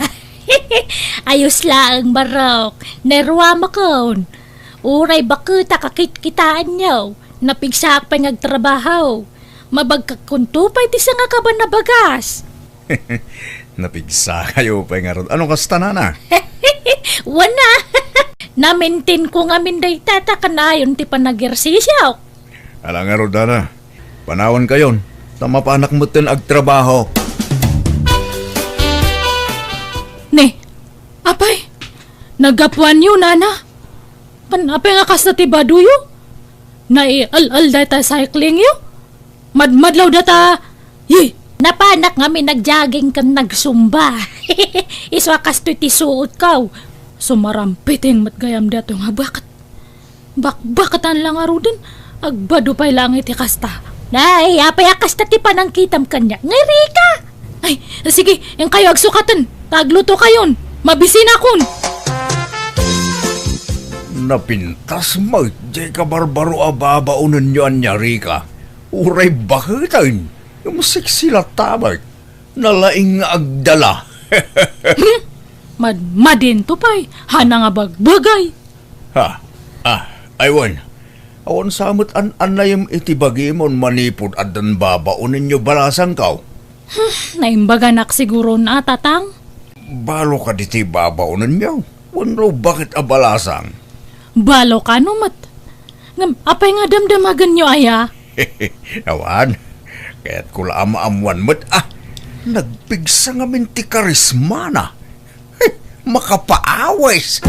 Ayos laeng, Barok. Naruamakon. Uray baketak a kitkitaenyo. Napigsaak pay nga agtrabaho. Mabagkakkunto pay ti sangakaban a bagas. Napigsakayo pay ngarud. Ano kasta, nana? Wana. Namintinko ngamin dayta ta kanayon ti panagersisio. Ala ngarud, nana. Panawankayon, ta mapanak metten agtrabaho. Ne, apay, naggapuanyo, nana? Pan, apay nga kasta ti badoyo? Naial-al dayta cyclingyo? Madmadlaw data, yi! Napanak ngamin nag-jogging ken nagsumba. Isu a kastoy ti suotko. Sumarampiting met gayam daytoy nga baket. Bakbakatan la ngaruden, agbado pay laeng iti kasta. Nay, apay a kasta ti panangkitam kaniak, nga Rica? Ay, sige, inkayo agsukaten, ta aglutokayon, mabisinakon. Napintas met diay kabarbaro a babaonenyo ania, Rica. Uray baketen, ngem sexy latta met. Nalaing nga agdala. Hmm? Madmadinto pay, hana nga bagbagay. Ha? Ah, aywan. Awan sa met an-annayem iti bagimon manipud addan babaonenyo balasangko. Hmm, naimbaganak siguron a, tatang. Balo ka diti babaonenyo? Wenno baket a balasang? Balo kano met. Ngem, apay nga damdamagenyo aya? Awan. Kayatko la a maammuan met, ah. Nagpigsa ngamin ti karismana. Makapaawis.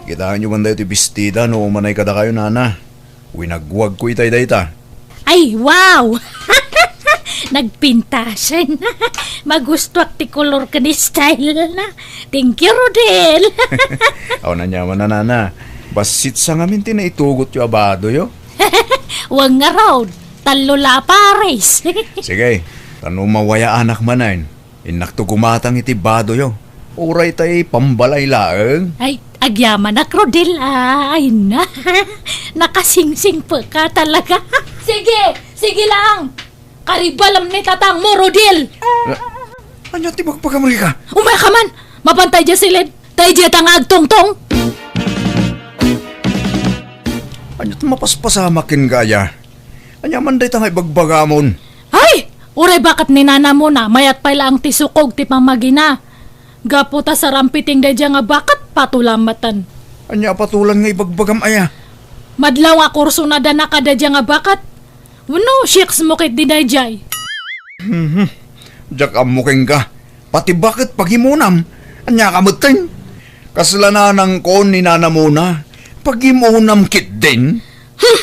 Kitaenyo man daytoy bestida no umanay kadakayo, nana. Winagwagko itay dayta. Ay, wow! Nagpintasen. Magustuak ti kolor ken style na. Thank you, Rodel. Aw, ania man, nana. Bassit sa ngamin ti naitugotyo a badoyo. Wen ngarud, tallo la a pares. Sige, ta no mawayaanak manen, innakto gumatang iti badoyo. Uray tay pambalay laeng. Ay, agyamanak, Rodel, ah. Ay na. Nakasingsingpet ka talaga. Sige, sige lang. Karibalam ni tatangmo, Rodel. Ania ti bagbagam, Rica? Umay ka man. Mapantay dia siled. Tay dia ta nga agtungtong. Ania ti mapaspasamak ken gaya? Ania man dayta nga ibagbagamon? Ay! Uray baket ni nanamona, mayat pay laeng ti sukog ti pamagina. Gapu ta sarampiting daydiay nga baket, patola metten. Ania a patolan nga ibagbagam aya? Madlaw nga kursonadana kadaydiay nga baket. Wenno, siyeks mo ketdi daydiay. Mhm. Diak ammo kenka. Pati baket pagimonam. Ania ka metten? Kasla nanangko ni nanamona. Pagimonam ketdin? Hmm.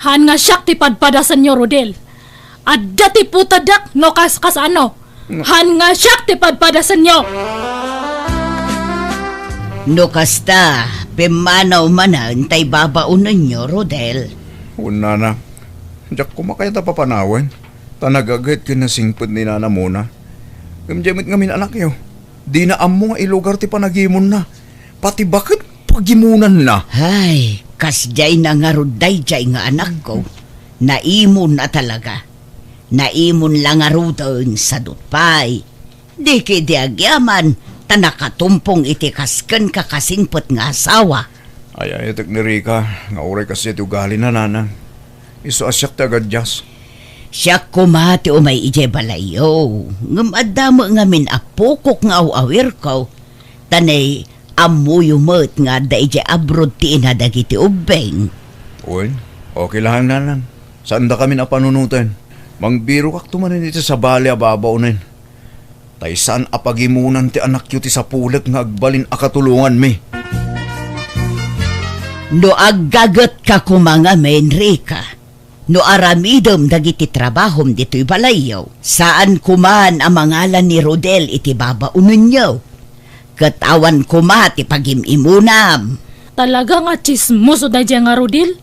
Haan nga siak ti padpadasenyo, Rodel. Adda ti putadak no kas-, kasano. Haan nga siak ti padpadasenyo. No kasta, pimmanaw manen tay babaonenyo, Rodel. Wen, nana. Diak koma kayat a papanawen, ta nagaget ken nasingpet ni nanamona. Ngem diay met ngamin anakyo, dina ammo nga ilugar ti panagimonna. Pati baket pagimonanna. Ay, kasdiay na ngarud daydiay nga anakko. Naimon a talaga. Naimon la ngaruden, sadut pay. Di ketdi agyaman, ta nakatumpong iti kas-, kenka kasingpet nga asawa. Ay, ay, tek ni Rica, nga uray kasdiay ti ugalina, nanang. Isu a siak ti agadias. Siak koma ti umay idiay balayyo, ngem adda met ngamin a pukok nga aw-awirko, ta nay ammoyo met nga adda idiay abroad ti ina dagiti ubbing. Wen, okay lang, nanang. Saandakamin a panunoten. Mangbirokakto manen iti sabali a babaonen. Tay saan a pagimonan ti anakyo ti sapulek nga agbalin a katulonganmi. No aggagetka koma ngamin, Rica, no aramidem dagiti trabahom ditoy balayyo, saan koman a mangala ni Rodel iti babaonenyo. Ket awan koma ti pagim-imonam. Talaga nga tsismoso daydiay nga Rodel.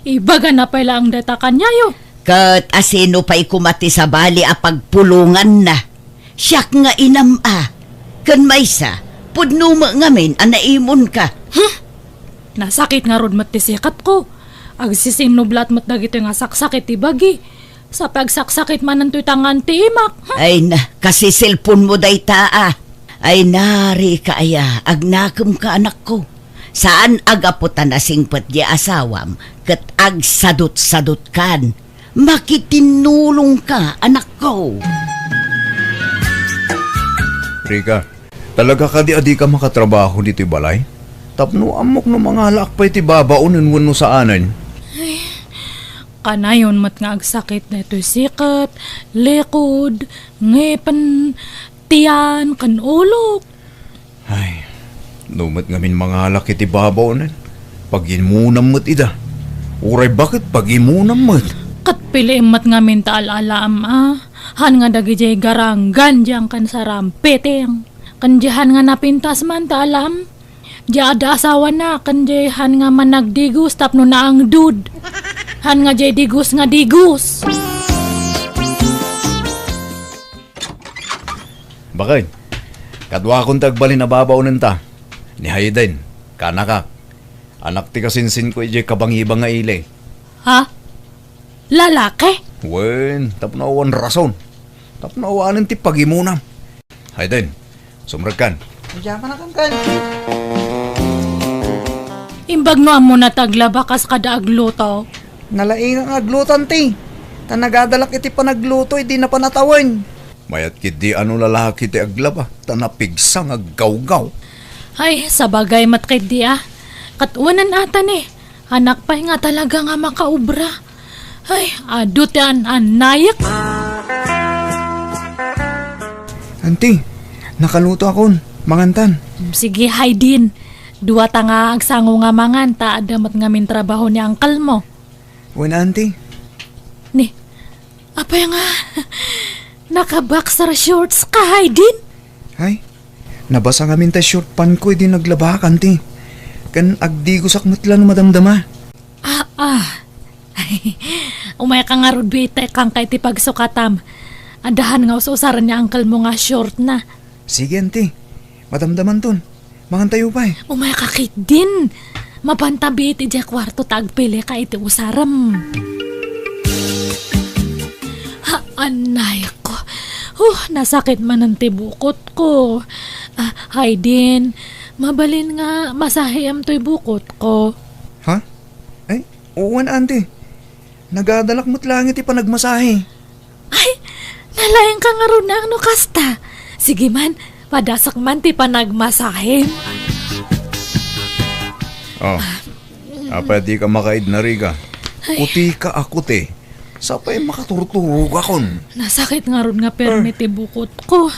Ibagana pay laeng dayta kaniayo. Ket asino pay koma ti sabali a pagpulonganna? Siak nga inam a. Ken maysa, pudno met ngamin a naimonka. Huh? Nasakit ngarud met ti sikatko. Agsisinnublat met dagitoy nga saksakit ti bagi. Sa pagsaksakit manen toy tangan ti imak. Huh? Ay na, kasiselponmo dayta a. Ay na, Rica aya, agnakemka, anakko. Saan a gapu ta nasingpet di asawam ket agsadutsadutkan. Makitinnulongka, anakko. Rica, talaga kadi a dika makatrabaho ditoy balay? Tapno ammok no mangalaak pay ti babaonen wenno saanen. Kanayon met nga agsakit daytoy sikat, likod, ngipen, tiyan, ken ulok. Ay, no met ngamin mangalak iti babaonen, pagimonam met ida. Uray baket, pagimonam met. Ket piliim met ngamin ta al-alaam a, haan nga dagidiay garanggan diay angkan sarampiting. Ken diay haan nga napintas man ta alaam. Diay adda asawana, ken diay haan nga managdigos tapno naangdud. Haan nga diay digos nga digos. Baket, kaduakon ti agbalin a babaonenta. Ni Hayden, kanakak. Anak ti kasinsinko idiay kabangibang nga ili. Ha? Lalaki? Wen, tapno awan rason. Tapno awanen ti pagimonam. Hayden, sumrekkan. Diay panakankan. Imbag no ammona ti aglaba kas kada agluto. Nalaingak nga agluto, anti. Ta nagadalak iti panagluto, idi napan a tawen. Mayat ketdi a no lalaki ti aglaba, ta napigsa nga aggawgaw. Ay, sabagay met ketdi a. Ket wen, ata ni, anak pay nga talaga nga makaobra. Ay, adu ti an-annayek. Anti, nakalutoakon. Mangantan. Sige, Hayden. Duata nga agsango nga mangan ta adda met ngamin trabaho ni uncle mo. Wen, auntie. Ni, apay nga naka-boxer shorts ka, Hayden? Ay, nabasa ngamin ta short pant ko idi naglabak, auntie. Ken agdigosak met la no madamdama. Ah, ah. Umayka ngarud bi itay kangka iti pagsukatam. Addahan nga us-usaren ni uncle mo nga short na. Sige, auntie. Madamdamanton. Mangantayo pay. Umayka ketdin. Mapanta bi iti diay kuarto ta agpilika iti usarem. Ha, anay ko. Huh, nasakit manen ti bukot ko. Ah, Hayden, mabalin nga masahiam toy bukot ko. Ha? Ay, wen, auntie. Nagadalak met laeng iti panagmasahe. Ay, nalaingka ngarud no kasta. Sige man, padasak man ti panagmasahe. Oh, apay dika makaidna, Rica? Ay. Kutika a kuti. Sapay makaturturogakon. Nasakit ngarud nga permi ti bukot ko.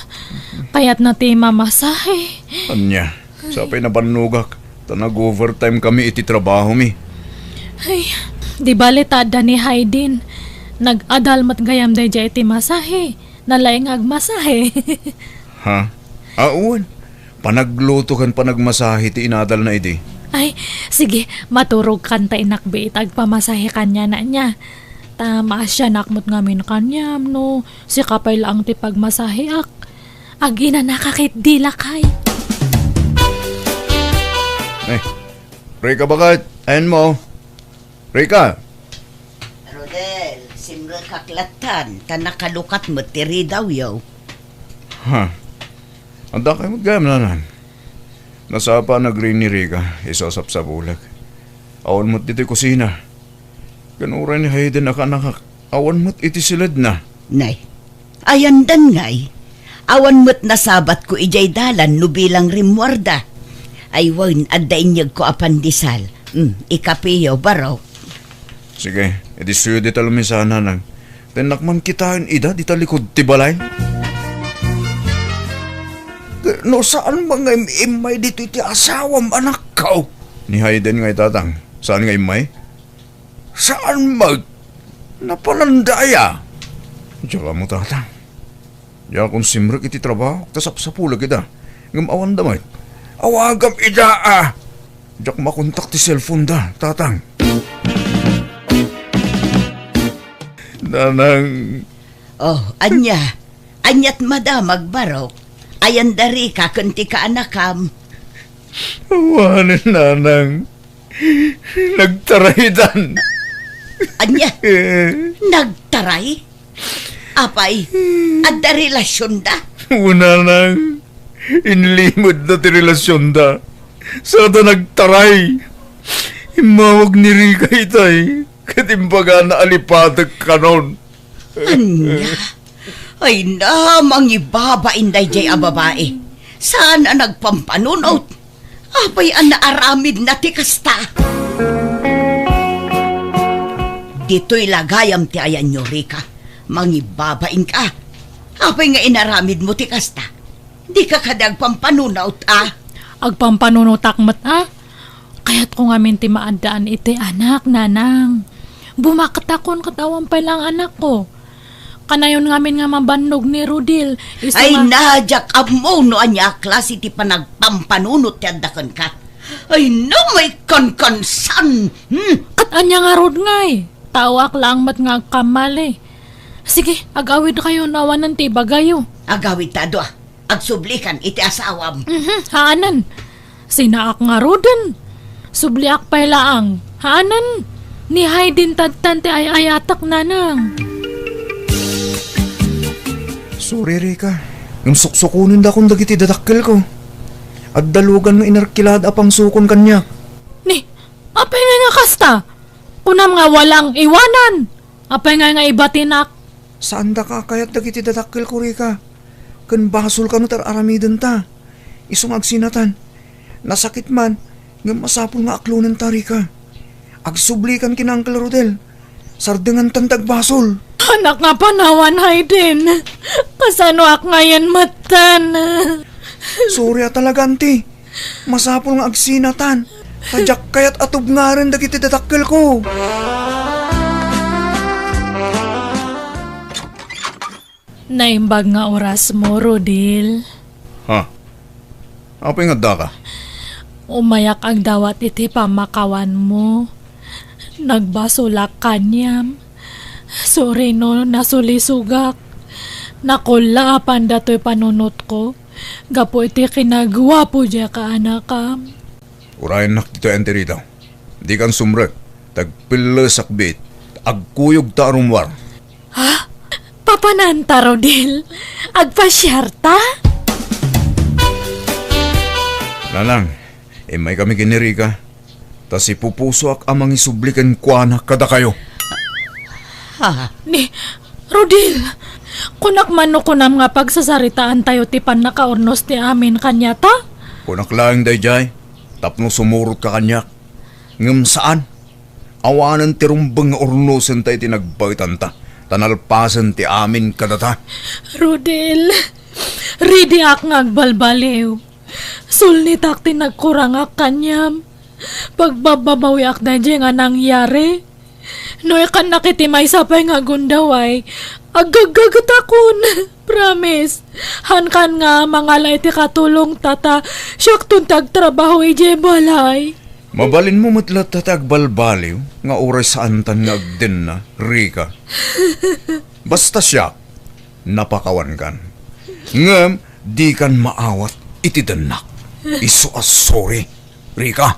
Kayatna ti mamasahe. Ania, sapay nabannogak, ta nag-overtime kami iti trabahomi. Ay, di bale ta adda ni Hayden. Nag-adal met gayam daydiay iti masahe. Nalaing nga agmasahe. Ha? Awan. Panagluto ken panagmasahe ti inadalna idi. Ay, sige, maturogkan ta inakbi ita agpamasahe kaniana nia. Ta maasianak met ngamin kaniam no sika pay laeng ti pagmasaheak. Aginanaka ketdi lakay. Eh, Rica, baket? Ayanmo. Rica! Rodel, simrekak lattan, ta nakalukat met ti ridawyo. Ha? Adda kay met gayam, nanang? Nasapa nagrin ni Rica, isu a sapsapulek. Awan met ditoy kusina. Ken uray ni Hayden a kaanakak, awan met iti siledna. Nay, ayandan ngay. Awan met nasabatko idiay dalan no bilang rimmuarda. Ay wen, adda inyegko a pandesal. Hmm, ikapeyo, barok. Sige, idi suyo dita lumisana, nang. Tennak man kitaen ida dita likud ti balay. No saan man nga im-immay ditoy ti asawam, anakko? Ni Hayden ngay, tatang. Saan nga immay? Saan met? Napalandaya. Diak ammo, tatang. Diakon simrek iti trabaho, ta sapsapulek ida. Ngem awanda met. Awagam ida, a! Diak makontak ti cellphone da, tatang. Nanang. Oh, ania? Aniat madamag, barok? Ayan da Rica ken ti kaanakam. Awanen, nanang. Nagtaraydan. Ania? Nagtaray? Apay, adda relasionda? Wen, nanang, inlimedda ti relasionda. Sada nagtaray. Immawag ni Rica itay, ket imbagana a lipatek kanon. Ania? Ay na, mangibabain daydiay a babai. Saan a nagpampanunot? Apay a naaramidna ti kasta? Ditoy la gayam ti ayanyo, Rica. Mangibabainka. Apay nga inaramidmo ti kasta? Dika kadi agpampanunot, a? Agpampanunotak met, a? Kayatko ngamin ti maaddaan iti anak, nanang. Bumaktakon ket awan pay laeng anakko. Kanayon ngamin nga mabannog ni Rodel, isu Ay, nga na, diak ammo no ania a klase ti panagpampanunot ti adda kenka. Ay, na, may kankansan! Hmm? Ket ania ngarud ngay? Taoak laeng met nga agkammali. Sige, agawidkayo no awanen ti ibagayo. Agawid ta a dua. Agsublikan iti asawam. Mhm, haanan. Sinaak ngaruden. Subliak pay laeng. Haanan. Ni Hayden tattan ti ay-ayatek, nanang. Sorry, Rica. Ngem suksukonendakon dagiti dadakkelko. Adda lugan nga inarkilada a pangsukon kaniak. Ni, apay nga nga kasta? Kunam nga walang iwanan. Apay nga nga ibatinak? Saandaka a kayat dagiti dadakkelko, Rica. Ken basol kano ti ar-aramidenta. Isu nga agsinatan. Nasakit man, ngem masapul nga aklonenta, Rica. Agsublikan ken Uncle Rodel. Sardengantan ti agbasol. Anak nga panawan, Hayden. Kasanoak ngayen metten? Sorry a talaga, auntie. Masapul nga agsinatan. Ta diak kayat a tubngaran dagiti dadakkelko. Naimbag nga orasmo, Rodil. Ha? Apay nga addaka? Umayak agdawat iti pammakawanmo. Nagbasolak kaniam. Sorry no nasulisogak. Nakullaapan datoy panunotko gapu iti kinagwapo diay kaanakam. Urayennak ditoy, Auntie Rita. Dikan sumrek, ta agpillesak biit. Agkuyogta a rummuar. Ha? Papananta, Rodil? Agpasiarta? Nanang, immaykami ken ni Rica. Ta sipupusoak a mangisubli kenkuana kadakayo. Ha? Ni, Rodil, kunak man no kunam nga pagsasaritaantayo ti pannakaurnos ti amin kaniata? Kunak laeng daydiay, tapno sumurotka kaniak. Ngem saan. Awanen ti rumbeng nga urnosenta iti nagbaetanta, ta nalpasen ti amin kadata. Rodil, ridiak nga agbalbaliw. Sulnitak ti nagkurangak kaniam. Pagbabbabawiak daydiay nga nangyari. No ikannak iti maysa pay nga gundaway, aggaggagetakon. Promise. Hankan nga mangala iti katulongta ta siakton ti agtrabaho idiay balay. Mabalinmo met latta ti agbalbaliw nga uray saantan nga agdenna, Rica. Basta siak, napakawankan. Ngem dikan maawat iti dennak. Isu a sorry, Rica.